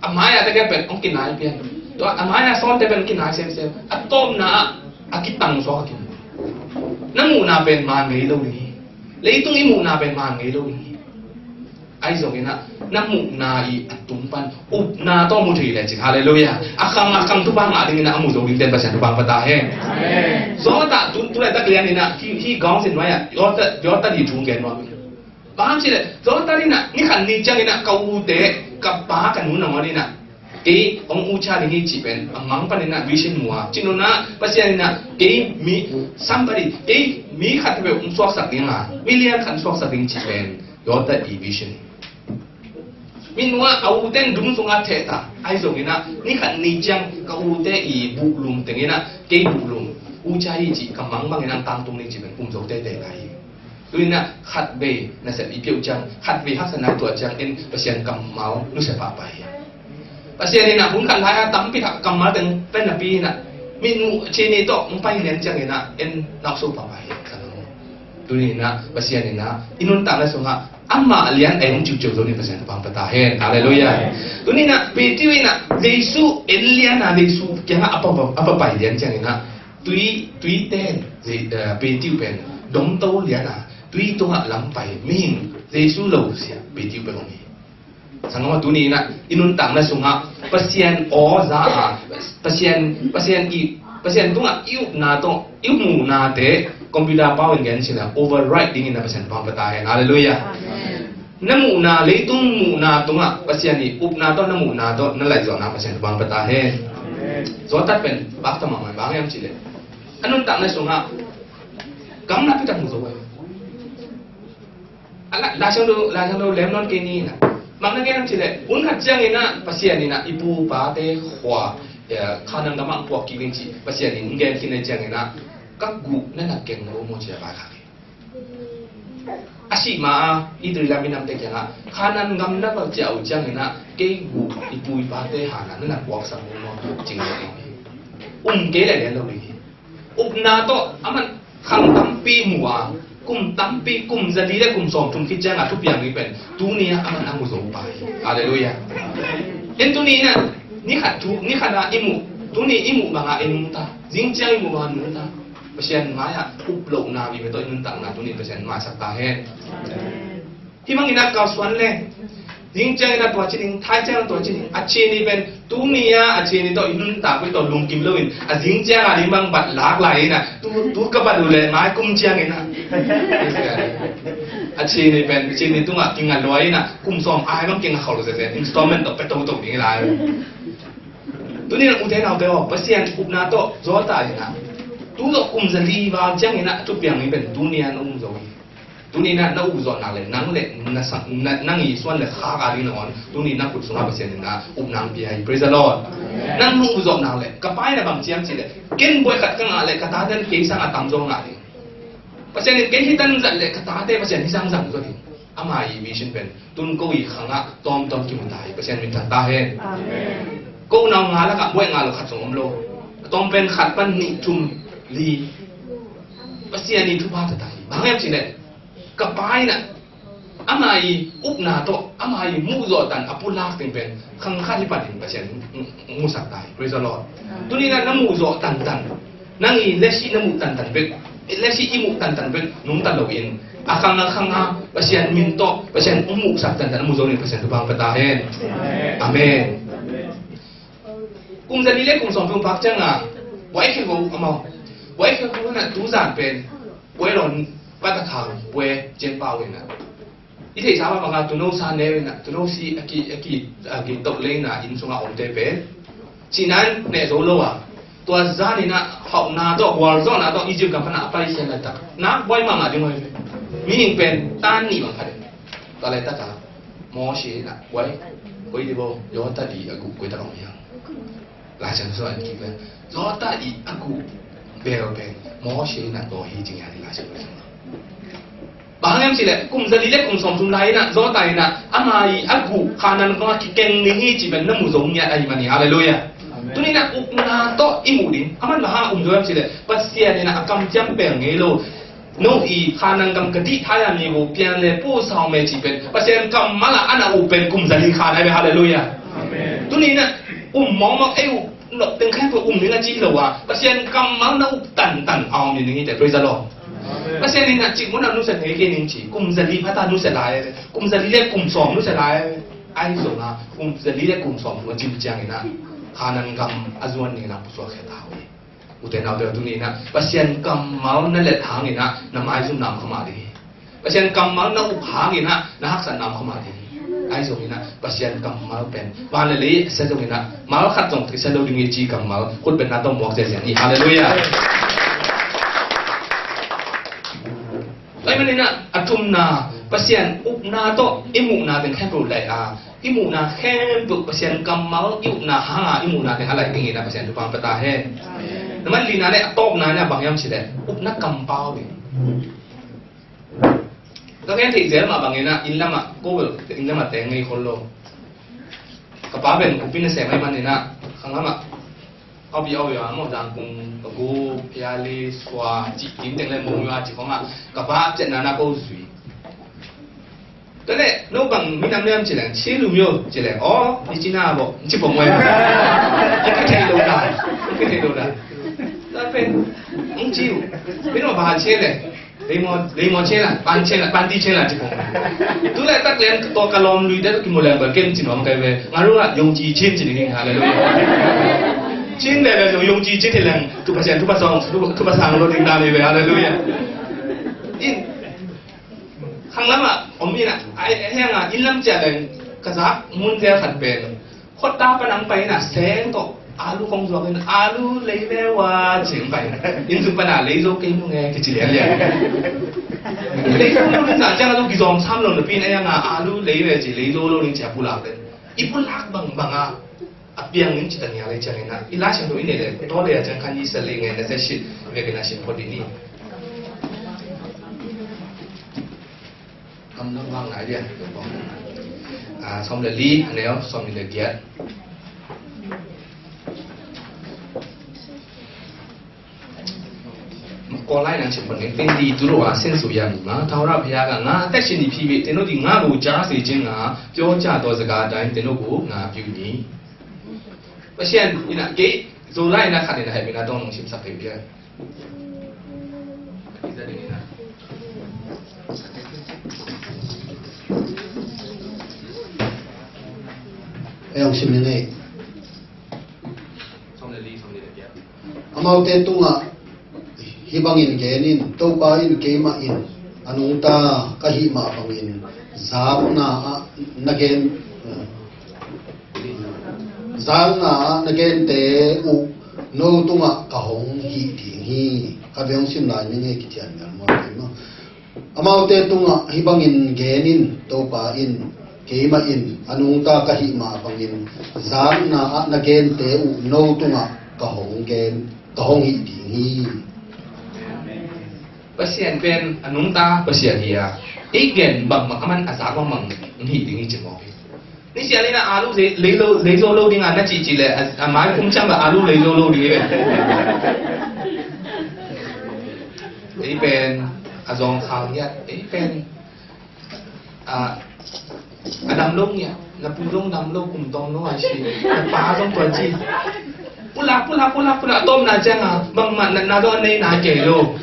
A mai-ah te pen hong kinai pian. Tua a mai-ah sawnte pen hong kinai semsem. A tawpna ah a kitang suak a kimu. Na muhna pen man ngei lo ding hi. Leitung i muhna pen man ngei lo ding hi. Ahi zongin ah na muhna i a tung pan upna tawh mu thei le cin. Halleluiah. A khang a khang thupha ngah dingin ah a mu zo dingte in Pasian thupha pia ta hen. Amen. Zawltak tu, tu laitak lianin ah hih, hih gawng sin nuai-ah Yawta, Yawta di thu gen nuam. Bang hang ci leh, Jonathan in ah, ni khat ni ciangin ah, ka ute, ka pa, ka nu nangawn in ah, kei hong ucha ding hi cih pen a mang panin ah vision mu a, ci nung ah Pasian in ah, kei mi, somebody, kei mi khat peuh hong suaksak ding a, mi lian khat hong suaksak ding cih pen Jonathan i vision. Min nuam a, a ute in dum sungah theh ta, ahi zongin ah, ni khat ni ciang ka ute i buhlum teng in ah, kei buhlum ucha hi cih ka mang bangin ah hong tangtung ding cih pen kum zo teitei lai hi. Tu in ah khatvei nasep i pia uh ciang, khatvei haksatna i tuah ciang in Pasian kammal nusia pahpah hi. Pasian in ah hun khat lai-a tampi tak kammal teng pen napi in ah, mi nu ci ni tawh hong pai lian ciangin ah en na ukso pahpah hi. Tu in ah Pasian in ah i nuntakna sungah amah lian ei hong ciuciu zo ni, Pasian thupha pia ta hen. Halleluiah. Tu in ah Peter in ah Jesu en lian a, Jesu kiangah a pa, a pa pai lian ciangin ah tui, tuite in, eh, Peter pen domto lian a, tui tungah lam pai, mihing Jesu lo sia Peter pen om hi. Sanggam, tu ni in ah i nuntakna sungah Pasian aw za a, Pasian, Pasian i, Pasian tungah i upna tawh i muhnate, computer pau in gen ci leh override dingin ah Pasian thupha pia ta hen. Halleluiah. Amen. Na muhna, leitung muhna tungah Pasian i upna tawh na muhna tawh na laih zawhna Pasian thupha pia ta hen. Amen. Jonathan pen bak ta mahmah, bang hiam cih leh a nuntakna sungah gamla pi tak mu zo hi. A la, Lai Siangtho, Lai Siangtho lem nawn kei ni in ah, bang na gen hiam cih leh, hun khat ciangin ah Pasian in ah i pu pate khua, eh, Kanaan gam ah puak kik ding cih Pasian in gen khin ciangin ah, ka guh na na keng lo maw ci a vaikhak hi. A sih ma a, Israel minamte kiangah, Kanaan gam na va ciah uh ciangin ah kei guh i pu i pate hanah na na puaksak uh maw, ci ngiat hi. Um kei leh lian lo ding hi. Upna tawh aman khang tampi mu a, kum tampi, kum zali le kum sawmthum khit ciangah thupiang ding pen tuni ah aman a mu zo pah hi. Halleluiah. En, tuni in ah ni khat thu, ni khat ah i muh, tuni i muh bangah i nungta, zing ciang i muh bangah nungta, Pasian mai-ah up lohna vive tawh i nuntakna tuni Pasian maisak ta hen. Hih bangin ah kalsuan le, zing ciangin ah tua ci ning, thai ciangin ah tua ci ning, a ci ni pen tuni ah a ci ni tawh i nuntak pen tawh lungkim loin, a zing ciang a ding bang bat lak lai in ah, tu, tu ka bat uh leh mai kum ciangin ah, a ci ni pen ci ni tungah kinga lua in ah, kum sawm ai bang kinga khol sese, installment tawh pia toto ding lai. Tuni in ah ute naute aw, Pasian upna tawh zawta in ah, tu tawh kum zali val ciangin ah a thupiang ding pen tuni ah na um zo hi. Tuni in ah na up zawh nak leh, nang leh na sang, na, nang i suan leh khak a ding nangawn, tuni na khut sungah Pasian in ah upna hong pia hi. Praise the Lord. Amen. Nang na up zawh nak leh, ka pa in ah bang ci hiam cih leh, ken buai khat ka ngah leh ka tate in kei sang a tamzaw ngah ding. Pasian in kei hih tan zat leh ka tate Pasian hih sang zang zaw ding. Ama i vision pen tun ko i khangah tawmtawm kimu ta hi. Pasian min thang ta hen. Amen. Ko nau nga lakah buai nga lo khat zong om lo. A tawm pen khat pan nih thum li. Pasian i thupha taktak hi. Bang hiam cih leh, ka pa in ah ama i upna tawh, ama i muhzawh tan a pulak ding pen khang khat hi panin Pasian musak ta hi. Praise the Lord. Tuni in ah na muhzawh tantan, nang i lesi na muh tantan bek, lesi i muh tantan bek nungta loin, a khang a khang a Pasian min tawh Pasian hong muhsak tantan a mu zo ni, Pasian thupha pia ta hen. Amen. Kum zali le kum sawmthum phak ciangin buai khia ko amau. Buai khia ko na tu zan pen buai lon patakhang buai cian pau in ah, I theihsa mah bangah tuuno sa neu inah, tuuno si a ki, a ki, a ki toh lei inah inn sungah omte pen cihna in neh zo lo a, tua zan inah hauhna tawh, gualzawhna tawh Egypt gam panah a paikhia laitak nak buai mahmah ding uh hi ve. Mihing pen tan nih bang khat hi. Tua laitak a Mawsi inah buai, koi dih bo, Jordan ii a guh koi tak om hiam? Laisiangtho sungah en kik leh, Jordan ii a guh bel pen Mawsi inah tua hi ci ngiat hi Laisiangtho sungah. Bang hang hiam cih leh kum zali le kum sawmthum lai inah Jordan inah ama ii a guh Kanaan gam ah kikeng ding hi cih pen na mu zo ngiat ahih man hi. Halleluiah. Amen. Tuni inah upna tawh i muh ding, aman bang hang a um zo hiam cih leh Pasian inah a kamciam pel ngei lo. No ii Kanaan gam ka dih thei a, mi gu pian le pu sau me cih pen Pasian kammal ah a na up pen kum zali kha nai ve. Halleluiah. Amen. Tuni inah um mawkmawk ei uh nop teng khempeuh um ding a ci lo a, Pasian kammal na up tantan a om ding hi te. Praise the Lord. Amen. Pasian inah cik mun a nusia ngei kei ning ci, kum zali pha ta nusia lai ve, kum zali le kum sawm nusia lai ve. Ahi zongin kum zali le kum sawm a cin ciang inah Kanaan gam a zuan ding inah pusuak khia ta uh hi. Ute naute, tuni inah Pasian kammal na let hang inah na maizumna om kha mah ding hi. Pasian kammal na up hang inah na haksatna om kha mah ding hi. Ahi zong inah Pasian kammal pen van le lei a sia zong inah mal khat zong kisia lo ding hi ci kammal khut bengna tawh muak ziahziah ni. Halleluiah. Tua ahih man inah a thumna, Pasian upna tawh i muhna teng khempeuh laih a, i muhna khempeuh Pasian kammal i upna hanga i muhna teng a laih ding inah Pasian thupha pia ta hen. Amen. Na man lina le a tawpna inah bang hiam cih leh upna kampau hi. Ka gen theih zel mah bang inah inn lamah ko bel inn lamah teng ngei khol lo. Ka pa pen upi nasem ahih man inah khang lamah Aw, pi aw, ya, maw, Zangkung, Pagu, Piali, Sua, ci kim teng le mong ya, ci kong a, ka pa ciatna na ko zui. Ka le, no bang minam liam ci leng, ci lum yo, ci leng, aw, ni ci na bo, ci pong wai. Ka thei lo da, ka thei lo da. Ka pen, ang ci u, min ma ba ci le. Leimawh, leimawh chin la, pan chin la, pan ti chin la ci pong. Tu laitak lian tua ka lawm lui te kimu leng bel ken ci nuam kai ve. Nga ruh ah yong ci chin ci ding. Halleluiah. Chin ve ve yong ci chin hi leng. Tu Pasian, tu Pasian, tu Pasian lo ding dan hi ve. Halleluiah. In khang lam ah om in ah, ai, ai hang ah, inn lam ciah leng ka zak mun zel khat pen. Khuata pan ang pai in ah seng tawh alu kong zuak in alu lei ve ua ci ang pai. Inn sung pan ah lei zo kei nung e kici lianlian. Lei zo lo ding zah ciang a lo kizawng sam lo napi in a yang a alu lei ve ci lei zo lo ding ci a pulak den. I pulak bangbang a a piang in ci ta nia lei ciang in ah i Lai Siangtho i nei le taw lei a ciang khan i sa lei ngen na sia sit vek in a sin phot ding ni. Kam nang vang ngai lian. Ah, sawm le li, a neu sawm ni le giat. Ko lai nang chin pon neng teng di tu lo a sen su yang nga, thau rap ya ga nga, tek chin di pi be, teno di nga gu ja se chin nga, pyo cha to zaga dai, teno gu nga pyu ni. Pasian in ah kei, zo lai in ah khat in ah heh mi na tong nong sim sak kei bia. Ei hong sim ni ngei. Amaute tungah hih bangin gen in, Topa in keimah in a nungta ka hih mah bangin zakna ah na gen, zakna ah na gente uh no tungah ka hong hih ding hi. Ka veng sim lai ni ngei kithian mial mual kei maw. Amaute tungah hih bangin gen in, Topa in keimah in a nungta ka hih mah bangin zakna ah na gente uh no tungah ka hong gen, ka hong hih ding hi. Pasian pen a nungta Pasian hi a, ei gen bangmah a man a zak bangmah hong hih ding hi ci mawk hi. Ni sial in ah alu lei, lei lo, lei zo lo ding a na cihcih le a, a mai kum ciang a alu lei zo lo ding hi ve. Ei pen a zawng khang hiat, ei pen a, a dam lo ngiat, na pu zong dam lo, kum tawm lo a si, na pa zong tua ci. Pulak, pulak, pulak, pulak, a tawpna ciang a bangmah natna zong a nei nai kei lo.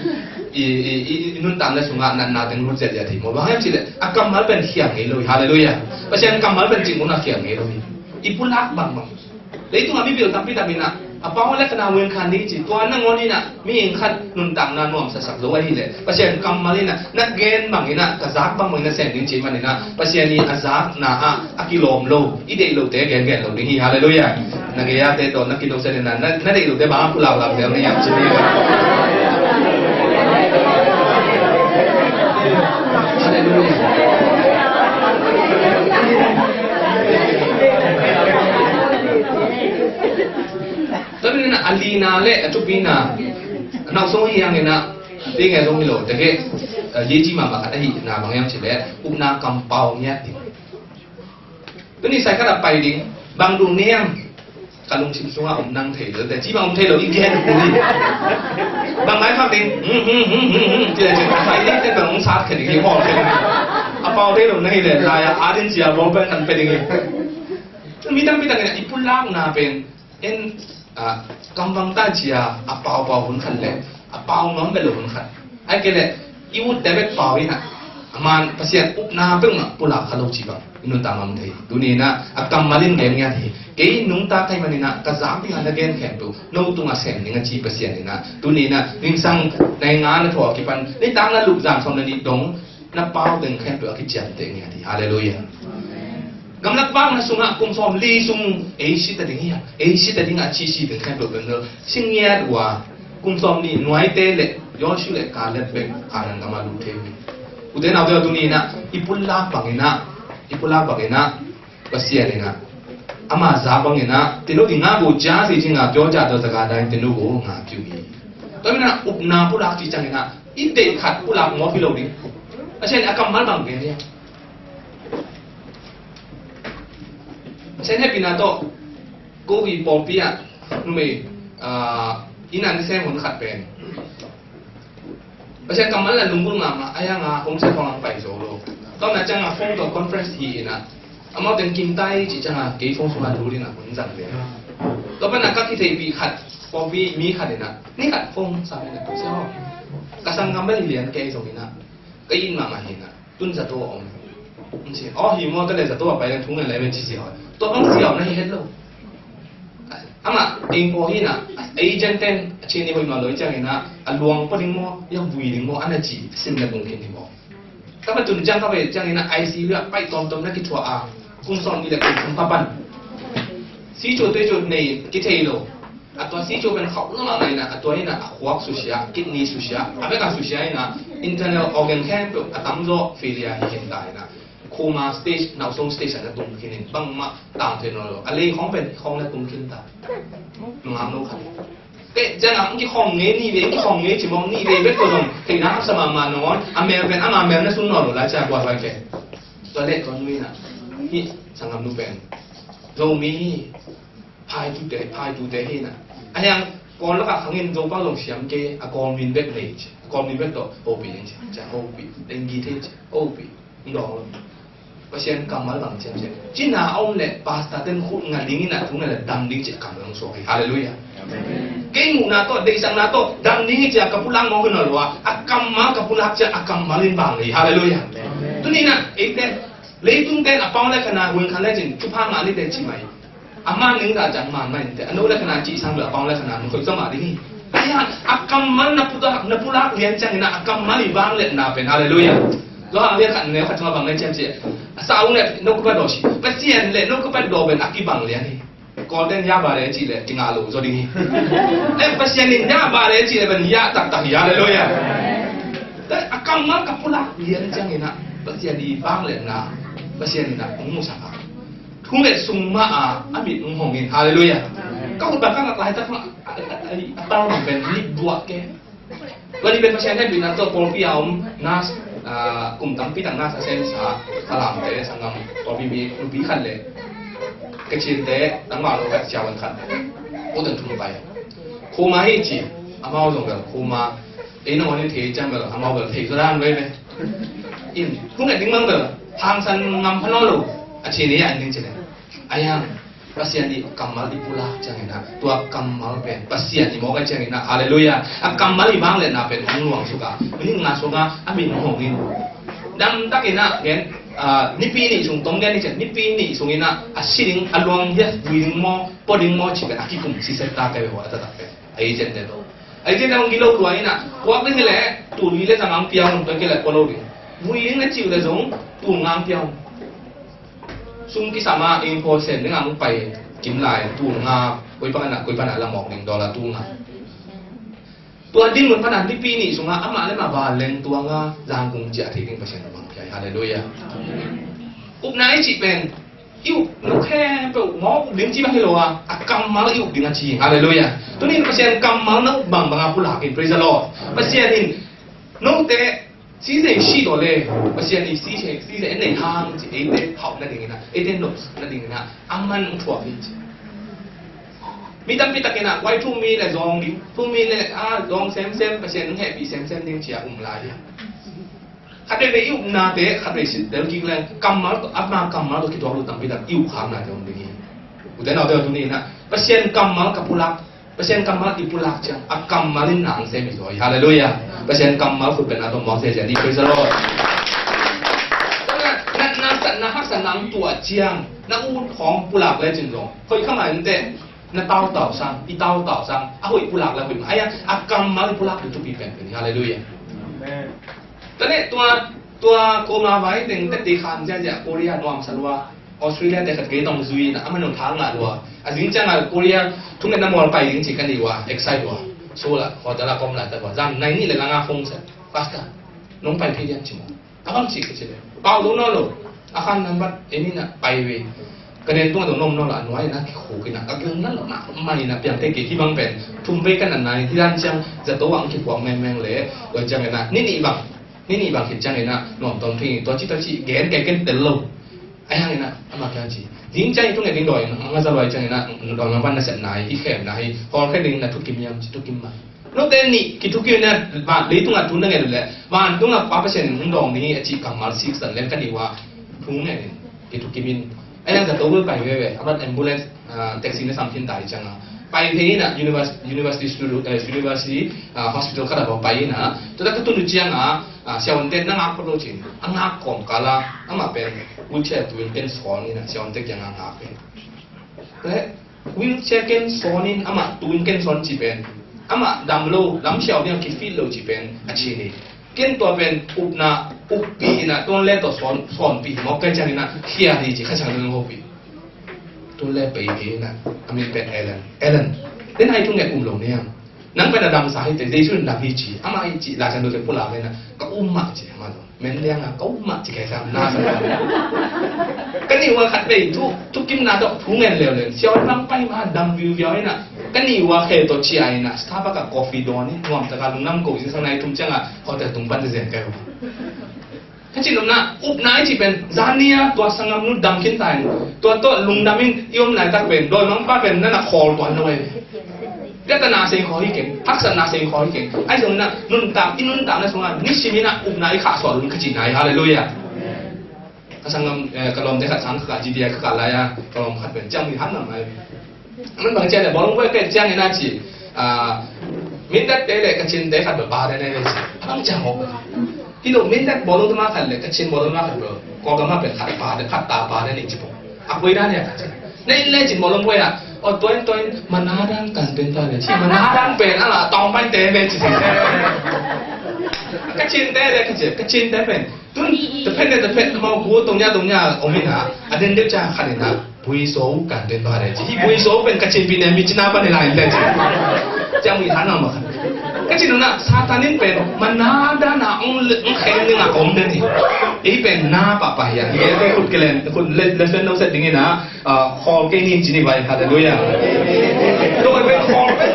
I, i, i, i nuntakna sungah natna teng lut ziahziah thei maw. Bang hiam cih leh a kammal pen khiang ngei lo hi. Halleluiah. Pasian kammal pen cih mun a khiang ngei lo hi. I pulak bangbang. Leitungah mipil tampi tak in ah A pau le ka na wen khan ni ci, tua nangawn in ah mi eng khat nuntakna nuamsasak zo ahih leh Pasian kammal in ah na gen bangin ah ka zak bangbangin ah sem ding ci manin ah Pasian i a zakna ah a kilawm lo, i deih lote gengen lo ding hi. Halleluiah. Na gei-ate tawh na kidosat in ah na, na deih lote bang a pulak lak zel na hiam ci ni. Halleluiah. Tua manin ah a lina le a thupina, a nau sung hi hangin ah, pi nge zong hi lo, tek hi, eh, yei ci mahmah khat ahihna bang hiam cih leh upna kampau ngiat ding. Tuni sai khat a pai ding, bang duh ni hiam, ka lungsim sungah om nang thei lo, te ci bang om thei lo, i gen kul hi. Bang mai phak ding, hmm, hmm, hmm, hmm, hmm, ci le ci, a pai ding te bang om sat khe ding hi, hol khe ding hi. A pau thei lo na hi le, lai a, a din cia bawl pen kan pe ding hi. Mi tampi takin i pulakna pen, en, ah, kamvang ta cia, a paupau hun khat le a pau nuam bel lo hun khat. Ai kei le i utte bek pau in ah, a man Pasian upna peuhmah pulak kha lo ci bang i nuntak ngam thei. Tuni in ah a kammal in gen ngiat hi. Kei nungta thei manin ah ka zak ding a na gen khempeuh no tungah sem ding a ci Pasian in ah, tuni in ah zingsang nai nga na thaw a kipan nitak na lup zan sawm le nih dong na pau teng khempeuh a kiciamteh ngiat hi. Halleluiah. Gamlak vakna sungah kum sawm li sung ei si ta ding hi a, ei si ta ding a ci si ding khempeuh bel si ngiat uh a, kum sawm nih nuaite le Joshua le Caleb bek Kanaan gam a lut thei uh hi. Ute naute aw, tuni in ah i pulak bangin ah, i pulak bangin ah Pasian in ah ama za bangin ah tinu ding nga bu ja si ci nga pyo ja do zaga dai tinu bu nga piu hi. Tua manin ah upna pulak ci ciangin ah i deih khat pulak mawk hi lo ding. Pasian a kammal bang gen hi a. Pasian hehpihna tawh ko hi pawlpi ah numei, ah, inn ah na sem hun khat pen Pasian kammal a lunggulh mahmah a, a hiang a home cell khawng pai zo lo. Tua na ciang a phone tawh conference hi in ah, amau teng kim tai ci ciang a kei phone sungah lut in ah hun zang ve. Tua pan a ka kitheihpih khat, pawlpi mi khat in ah ni khat phone sa in ah, "Sia aw, ka sanggam bel hi lian kei zong in ah, ka it mahmah hi in ah, tun zato a om," ci. "Aw, hi maw, tua le zato a pai le thu ngen lai ve," ci sia. Tua bang sia na hi het lo. Amah eng pawl hi in ah, agent ten a chin i hoih mah lo i ciangin ah, a luang pua ding maw, i a vui ding maw, a na ci, sim na tung khin hi maw. Ka va tun ciang ka ve ciangin ah, I C U ah pai tawmtawm na kithuah a, kum sawm nih le kum thum pha pan. Sicuh tuicuh nei kithei lo. A tua sicuh pen khauh lo mahmah in ah, a tua in ah a khuak susia, kidney susia, a bek a susia in ah, internal organ khempeuh a tamzaw failure hi khin ta in ah, coma stage, nausung stage ah na tung khin in, bangmah tang thei nawn lo. A lei khawng pen khawng na tung khin ta. Nungak no khat. Te ciang ah, "Hong kikhawm ngei ni ve, hong kikhawm ngei," ci mawk ni ve bek ko zong theihna haksa mahmah nawn. A mel pen ama mel na sun nawn lo lai ciang buai vai pen. Tua leh tua nu in ah, "Hih sanggam nu pen Zomi hi, phaitute, phaitute hi in ah, a hiang Kawl lakah khang in Zopa zong siam kei, a Kawl min bek nei," ci. A Kawl min bek tawh hopih in ci. Ciang hopih, dengue thei ci, hopih. Pasian kammal bang ciam ciam. Cina a om le pastor ten khut nga ding in ah, thu nga le dam ding ci a kammal hong suak hi. Halleluiah. Amen. Kei muhna tawh, deihsakna tawh dam ding hi ci a ka pulak mawk hi nawn lo a, a kammal ka pulak ci a, a kammal in vang hi. Halleluiah. Amen. Tuni in ah eite leitung ten a pau le khan a, hun khan le cin thupha ngah ni te ci mai. A man ning ta ciang man mah in te, a no le khan a ci sang bel a pau le khan a, mun khoi sa mah ding hi. Ahi hang a kammal na pulak, na pulak lian ciangin ah a kammal i vangliatna pen. Halleluiah. Zo hang lian khat neu khat cungah bang lian ciam ci. A sa ung le no kupat daw si. Pasian le no kupat daw pen a kibang lian hi. Kawl ten ya ba le ci le kingah lo zo ding hi. Eh, Pasian in ya ba le ci le pen ya taktak hi. Halleluiah. A kammal ka pulak lian ciangin ah Pasian i vangliatna, Pasian in ah hong musak a, thunget sung mah a, a mit hong hong in. Halleluiah. Ka khut bang ka ngak laitak mah a, a, a, a tal bang pen lip duak ke. Tua ni pen Pasian hehpihna tawh pawlpi a om nurse, ah, kum tampi tak nurse a semsa, Falamte sanggam pawlpi mi nupi khat le Kachinte tangval lo khat, siavuan khat, hotel thum pai. Coma hi ci, amau zong bel coma, ei nangawn in thei ciang bel amau bel thei zaw dan veve. In, thunget ding bang bel hangsan ngam pha nawn lo, a chin i a en ding ci le. Ahi hang Pasian i kammal i pulak ciangin ah, tua kammal pen Pasian i mawk ahih ciangin ah, halleluiah, a kammal i vangliatna pen hong luang suk a, minute nga sung a, a min hong hong in. Damtakin ah gen, ah, nipi nih sung tong gen ni cian, nipi nih sung in ah, a si ding, a luang hi a vui ding maw, pua ding maw ci pen a kikum siset ta kei ve ua, a taktak pen. A agent te tawh. A agent te hong gilo lua in ah, puak ding hi leh, tul li le zang ang pia un, tua kei leh pua lo ding. Vui ding na ci uh leh zong, tul nga ang pia un. Sum kisam a, eng phaw sen ding ang pai, kim lai, tul nga, koi pan ah, koi pan ah la mawk ding, dollar tul nga. Tua dinmun pan a nipi nih sungah amah le amah vanleng tuang a, Zangkong ciah thei ding Pasian in hong pia hi. Halleluiah. Upna i cih pen, i up, na up khempeuh mawk up ding ci bang hi lo a, a kammal i up ding a ci. Halleluiah. Tuni in Pasian kammal na up bangbang a pulak in, praise the Lord. Pasian in note sisei si daw le, Pasian in sisei, sisei en nei hang ci, eite hauh nading in ah, eite nopsak nading in ah, a man hong thuak hi ci. Mi tampi takin ah, wai thu mi le zawng ding, thu mi le, ah, zawng semsem, Pasian hong hehpih semsem ding ci a um lai hi. Khat veve i upnate, khat vei sit del kik leng, kammal tawh, ama kammal tawh kituak lo tampi tak i up khak nate om ding hi. Ute naute, tuni in ah, Pasian kammal ka pulak, Pasian kammal i pulak ciang, a kammal in na hong sem hi zaw hi. Halleluiah. Pasian kammal khut pen na tawh mawk sia sia ni, praise the Lord. Na, na, na, na haksatna hong tuah ciang, na ut khawng pulak le cin zong, hoih kha ngai ute. Na tautau sang, i tautau sang, a hoih pulak le hoih mah. Ai a, a kammal i pulak le thupi penpen hi. Halleluiah. Amen. Tua leh tua, tua Koma vai teng teti kham ziahziah Korea nuamsa lua. Australia te khat kei tawng zui in ah, a man hong thang ngah lua. A zing ciang a Korea thungetna mual pai ding ci ka ni ua, excite ua. Seoul ah, hotel ah ka om laitak ua. Zan nai nih le lang a phone sa. Pastor, nong pai phei diam ci maw. A bang ci ka ci leh, pau lo nawn lo. A khan nambat ei ni na pai ve. Ka nen tung a dong nom nawn lo, a nuai na kikhuk in a, ka gil na lo mahmah in a, piang thei kei. Hih bang pen thum vei ka natna hi. Hih dan ciang zato ah hong kiphuak mengmeng leh, tua ciang in a, ni nih bang, ni nih bang khit ciang in a nuam tawntung hi. Tua ci tua ci gen kei, ken tel lo. Ahi hangin a, amah kiang ci, ding ciang i thunget ding dawi in a, a ngaza luai ciang in a, dawi mangpan nasepna hi, i khemna hi, hawlkhia ding na thukim hiam ci, thukim mah. Note nih kithukim in a, van, leitungah thu na nget uh leh, vantungah Pa Pasian in hong dawng ding hi a cih kammal siksan leng ka ni ua, thu nget in, kithukim in. Ahi hang zato bel pai veve, a ban ambulance, ah, taxi na sam khin ta hi ciang a, pai thei in a, univers-, university studio, eh, university, ah, hospital khat ah pai in a, tua tak ka tun uh ciang a, ah, siavuante na ngak phot lo cin, a ngak kawmkal a, amah pen wheelchair tu in ken sawn in a, siavuante kiang a ngak in. Wheelchair ken sawn in amah tu in ken sawn ci pen, amah dam lo, lam siau ding a kifit lo ci pen a ci hi. Ken tua pen upna, uppih in a, tuan le tawh sawn, sawnpih hi mawk kei ciang in a, khia hi ci, kha ciang ding hopih. Tuan le pei hi in a, a min pen Ellen. Ellen, den ai thunget um lo niam. Nang pen a damsa hi te, Jesu in dam hi ci, amah hi ci, Lai Siangtho te pulak in a, ka um mah ci, amah lo. Men liang a, ka um mah ci, kei sam na sa. Ka ni ua khat vei thu, thukimna tawh thu ngen leuleu. Siaw in bang pai ma dam viuviau in a, ka ni ua khe tawh cia in a, Starbucks a coffee dawn in, nuam taka lungdam ko, in sa nai thum ciang a, hotel tung pan te zen kai ua. Ka cih nopna, upna i cih pen, zan ni a tua sanggamnu dam khin ta in, tua tawh lungdam in i om laitak pen, dawimangpa pen na na khawl tuan lo e. Piatana sei khawl hi keng, haksatna sei khawl hi keng. Ahi zongin a, nuntak, i nuntakna sungah nisim in a upna i khahsuah lun ka cihna hi. Halleluiah. Ka sanggam, eh, ka lawmte khat sang ka kah, G T I ka kah lai a, ka lawm khat pen ciang mi han lam lai. Aman bang ciang le, bawlung buai pek ciangin a ci, ah, Mindat te le Kachin te khat bel pa te ne le ci. Abang ciang hok. Hi lo Mindat bawlung tuma khat le Kachin bawlung tuma khat bel. Kawlgam a pen khat pa te, khat ta pa te ni ci pong. A koi dan ya ka ci. Ne le ci bawlung buai a. O toin toin, mana dan kan pen ta le ci. Mana dan pen ala tawng pai te le ci. Kachin te le Kachin, Kachin te pen. Tun, te pen te, te pen, mau gu tong ya, tong ya, om in a. A den deuh ca khat in a. Bui so kan den ba le ci. Hi bui so pen Kachin pi ne mi cina ba ne lai le ci. Ciang mi than ma khan. Ka cih nopna Satan in pen mana dan a ong le, ong khen ding a om den hi. Ei pen na pahpah hi a. Ei pen khut kelen, khut le, le sen no set ding in a, ah, khol kei ni ci ni bai. Halleluiah. Doi pen khol pen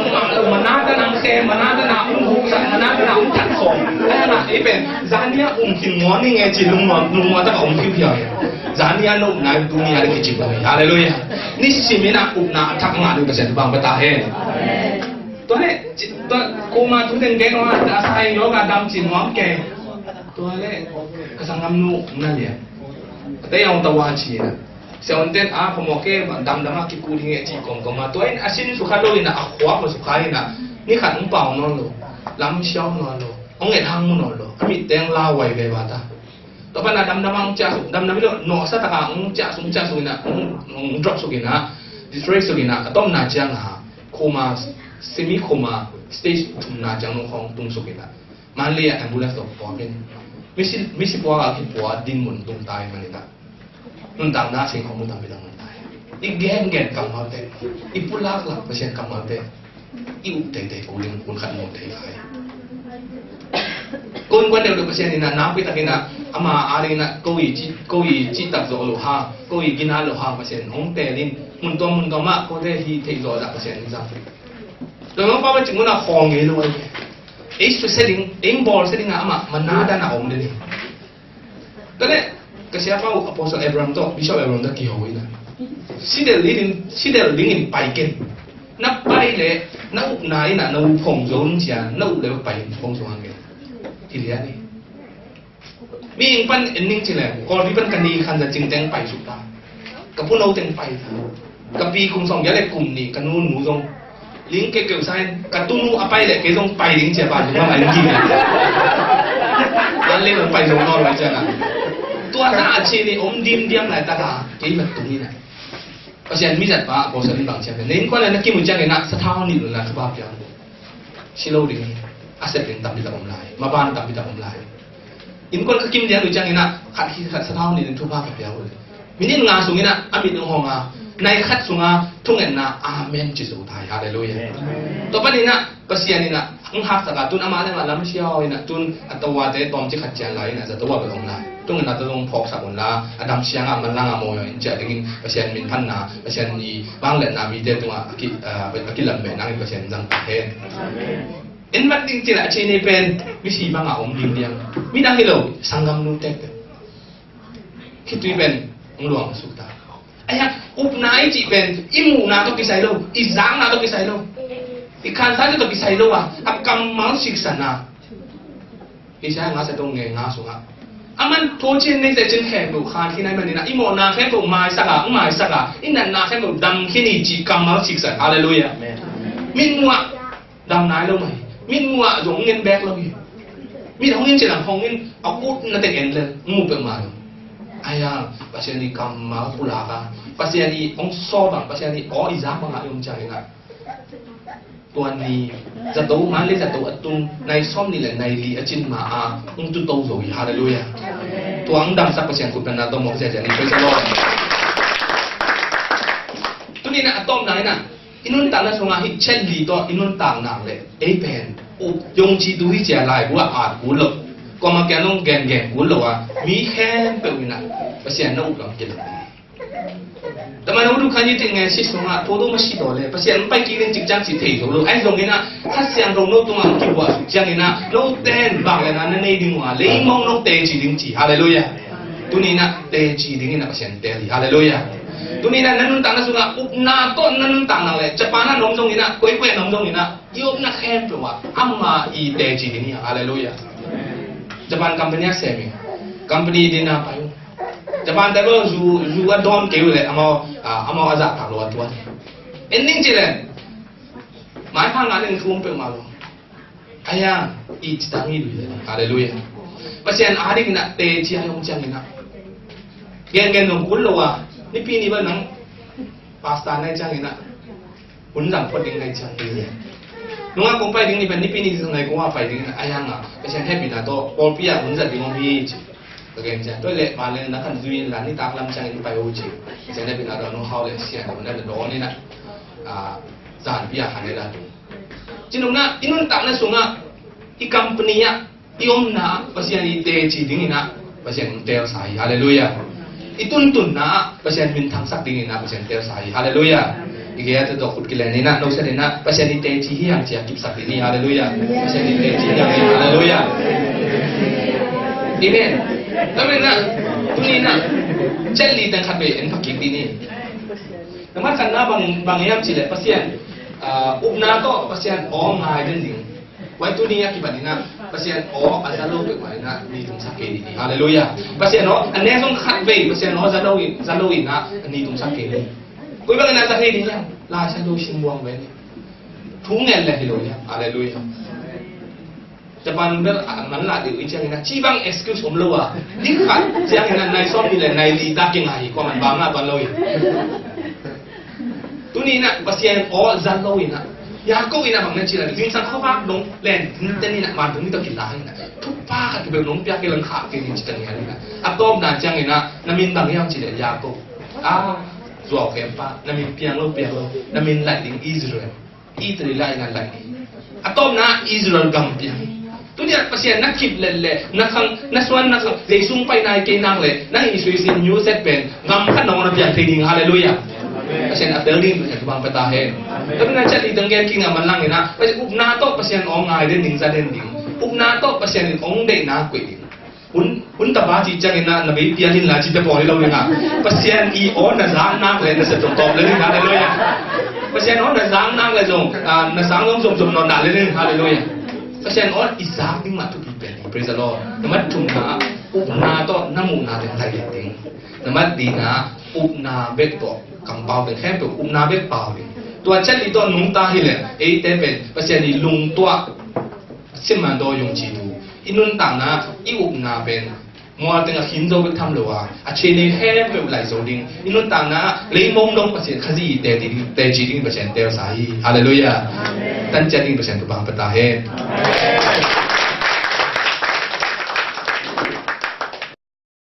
mana dan a ong khen, mana dan a ong huk sak, mana dan a ong that khol. Ei pen zan ni a um khin morning e ci lungmuang, lungmuang tak a om phiu phiau hi. Zan ni a na upna, tuni a le kicin lo hi. Halleluiah. Nisim in a upna a thak ngah ding Pasian thupha hong pia ta hen. Tua leh, ci-, tua, koma tu teng gen ua, a sa in yoga dam cin nuam kei. Tua leh, ka sanggamnu na lian. Ka tei a hong tau a ci na. Sia hong ten a, phamawh kei, damdam a kiku ding e ci kawmkawm a. Tua in a sin sukha lo in a, a khuak lo sukha in a. Ni khat hong pau nawn lo. Lam siau nawn lo. Hong et hang mu nawn lo. A mit teng lau wai ve va ta. Tua pan a damdam a hong ciah suk, damdam hi lo, nawhsa tak a hong ciah suk, hong ciah suk in a, hong, hong drop suk in a, disgrace suk in a, a tomna ciang a, coma, semi coma stage thumna ciang nong khawng tung suk in a, Mandalay a ambulance tawh puak in. Misi, misi puak a kipua dinmun tung ta hi man in a. Nuntakna sing khawng mu tampi tak nuntak hi. I gengen kammalte, i pulak lak Pasian kammalte, i up teitei kul in kun khat mu thei lai. Ko innkuan deuhdeuh Pasian in a nakpi tak in a, ama ading in a ko i ci, ko i cihtak zawh loh hang, ko i ginat loh hang Pasian hong teel in, mun tuam mun tuam ah kote hi theih zawh zah Pasian in zang. Tua mah pa Pasian cih mun a khawl ngei lo ahi. Ei susia ding, ei bawlsia ding a amah mana dan a om den hi. Tua leh ka siapa uh Apostle Abraham tawh, Bishop Abraham tawh kiho in a, si del ding in, si del ding in pai ken. Na pai leh na upna in a na up hong zo in ci a, na up leh pai in hong zo hang ken. Hi lian hi. Mi ing pan en ning ci leh, Kawlpi pan ka ni khan za cing teng pai suk ta. Ka puno teng pai ta. Ka pi kum sawm giat leh kum nih, ka nu nu zong ling keukeu sa in, ka tunu a pai leh kei zong pai ding ci a, ban zong lam a ing ding. An leng zong pai zong nawn lai ci a na. Tua ta a ci ni om dim diam lai ta ka, kei mat tung in a. Pasian mizat pa, Apostle in bang ci a, na innkuan leh na kim uh ciangin a, sathau nih lun la thupha piang. Si lo ding hi. A sep ding tampi tak om lai. Maban tampi tak om lai. Innkuan ka kim lian uh ciangin a, khat hi khat sathau nih ding thupha ka pia uh le. Minit nga sungin a, a mit hong hong a, nai khat sunga thungetna, amen ci zo ta hi. Halleluiah. Amen. Tua panin a, Pasian in a, hong haksak a, tun amah le amah lam siau in a, tun a tawate tawmcik khat cian lai in a, zato a bel om lai. Thungetna tawh zong phawksak un la, a dam siang a, manlang a, mawi a, in ciah dingin Pasian min phatna, Pasian i vangliatna mite tungah a ki, a, a kilam beh nangin Pasian zang ta hen. Amen. En mat ding ci leh a ci ni pen, misi bang a om ding diam. Midang hi lo, sanggamnu tektek. Khitui pen, hong luang suk ta. Ahi hang, upna i cih pen, i muhna tawh kisai lo, i zakna tawh kisai lo, i khansate tawh kisai lo a, a kammal siksakna. Isaiah nga sia tawh nge nga sungah, aman thu cin nei sia cin khempeuh khan khin ahih manin a, i mawhna khempeuh maisak a, hong maisak a, i natna khempeuh dam khin hi cih kammal siksak. Halleluiah. Amen. Mitmuh ah dam nai lo mah hi. Mitmuh ah zong ngen bek lo hi. Mit hong in ci lam hong in, a utna teng en lel, hong mu peuhmah lo. Ahi hang, Pasian i kammal pulak a, Pasian i hong sawl bang, Pasian i aw i zak bang a i om ciangin a, tua ni, zato, Mandalay zato a tung, nai sawm nih le nai li a cin ma a, hong tuto zo hi. Halleluiah. Tua hong damsak Pasian khut pen na tawh mawk ziahziah ni. Praise the Lord. Tuni in a, a tawpna in a, i nuntakna sungah hih ciat li tawh i nuntakna le ei pen, uh, yong ci tu hi cia laibu ah at kul lo. Kuamah kiang hong gengen kul lo a, mi khempeuh in a, Pasian na up lam kilang. Tama na udu khan i teng ngai si sungah, tho do ma si do le, Pasian pai ki len cik cang si thei zo lo. Ai zong in a, Kha Siangtho no tungah kibuah suk ciangin a, no ten bang le na na nei ding uh a, lei mong no teci ding ci. Halleluiah. Tuni in a teci ding in a Pasian teel hi. Halleluiah. Tuni in a na nuntakna sungah upna tawh na nuntakna le, Japan a na om zong in a, koikoi a na om zong in a, i upna khempeuh ah ama i teci ding hi. Halleluiah. Japan company a sem hi. Company din a pai uh. Japan te bel zu, zu a dawn kei uh leh amau, ah, amau a zahtak lo a tuat. En ning ci leh, maipha ngah leng thu om peuhmah lo. Ahi hang, i citak mi lui leh. Halleluiah. Pasian a ding in a teci a hong ciangin a, gengen zong kul lo a, Nipi ni bel nang pastor na hih ciangin a, hun zang phot ding na hih ciang hi. Nungak kong pai ding ni pen Nipi ni zang nai kong a pai ding in a, ahi hang a, Pasian hehpihna tawh pawlpi ah hun zat ding om hi ci. Ka gen ciang, tua leh vanleng na kan zui in la, nitak lam ciangin pai o ci. Pasian hehpihna tawh nong hau leh sian, nong na dawn in a, ah, zanpi ah khan ei la tung. Ci nopna, i nuntakna sungah, i company ah, i omna ah Pasian i teci ding in a, Pasian hong teelsa hi. Halleluiah. I tuntunna ah Pasian minthangsak ding in a, Pasian teelsa hi. Halleluiah. I gei a tua tawh khut kilen in a, nosen in a, Pasian i teci hi hang ci a kipsak ding hi. Halleluiah. Pasian i teci hi hang hi. Halleluiah. Amen. Tua manin a, tuni in a, ciat li teng khat vei en phakik ding hi. Nangmah khatna bang, bang hiam cih leh Pasian, ah, upna tawh Pasian aw ngai den ding. Tua tuni a kipan in a, Pasian aw a za lo peuhmah in a, ni tungsak kei ni. Halleluiah. Pasian aw a nek zong khat vei, Pasian aw za lo in, za lo in a, ni tungsak kei ni. Koi bang in a za kei ni hiam? Lai Siangtho sim buang ve ni. Thu ngen leh hi lo hiam? Halleluiah. Japan bel a man lah deuh i ciangin ah, ci bang excuse om lo a, ding khat ciangin ah nai sawm ni le nai li ta kingai hi, kua man bang ah ban lo hi. Tuni in ah Pasian aw zat lo in ah, Jakob in ah bang na ci la, zingsang khuavak dong len ten in ah man dong mi tawh kila in ah, thupha khat bel nong piak kei lang khak kei ning ci ta ni in ah, a tawpna ciangin ah na min bang hiam ci le Jakob, a zuau khempa, na min piang lo piang lo, na min laih ding Israel. Israel laih in ah laih hi. A tawpna Israel gam piang hi. Tuni ah Pasian na khit lel le, na khang, na suan na khang, lei sung pai nai kei nak le, na hih suisin new set pen gam khat nong na piang thei ding, halleluiah. Pasian a tel ding, Pasian thupha pia ta hen. Tuni na ciat i tang gen kik na man lang in ah, Pasian upna tawh Pasian aw ngai den ding, za den ding. Upna tawh Pasian in ong deihna koih ding. Hun, hun tapa cih ciangin ah na bei pial in la cih te pawl hi lo ding a. Pasian i aw na zak nak le na sep zong tawp le ding, halleluiah. Pasian aw na zak nak le zong, ah, na sang zong zom zom nawn na le ding, halleluiah. Pasian aw i zak ding mah thupi pen hi, praise the Lord. Na mat thumna, upna tawh na muhna teng laih ding. Na mat lina, upna bek tawh kampau teng khempeuh upna bek pau ding. Tua ciat li tawh nungta hi le, eite pen Pasian i lungtuah Simman daw yung ci tu. I nuntakna, i upna pen mual teng a khin zo bek tham lo a, a thei nei khempeuh laih zo ding. I nuntakna, leimong dong Pasian Khazih i teci ding, teci ding Pasian telsa hi. Halleluiah. Amen. Tan ciat ding Pasian thupha pia ta hen. Amen.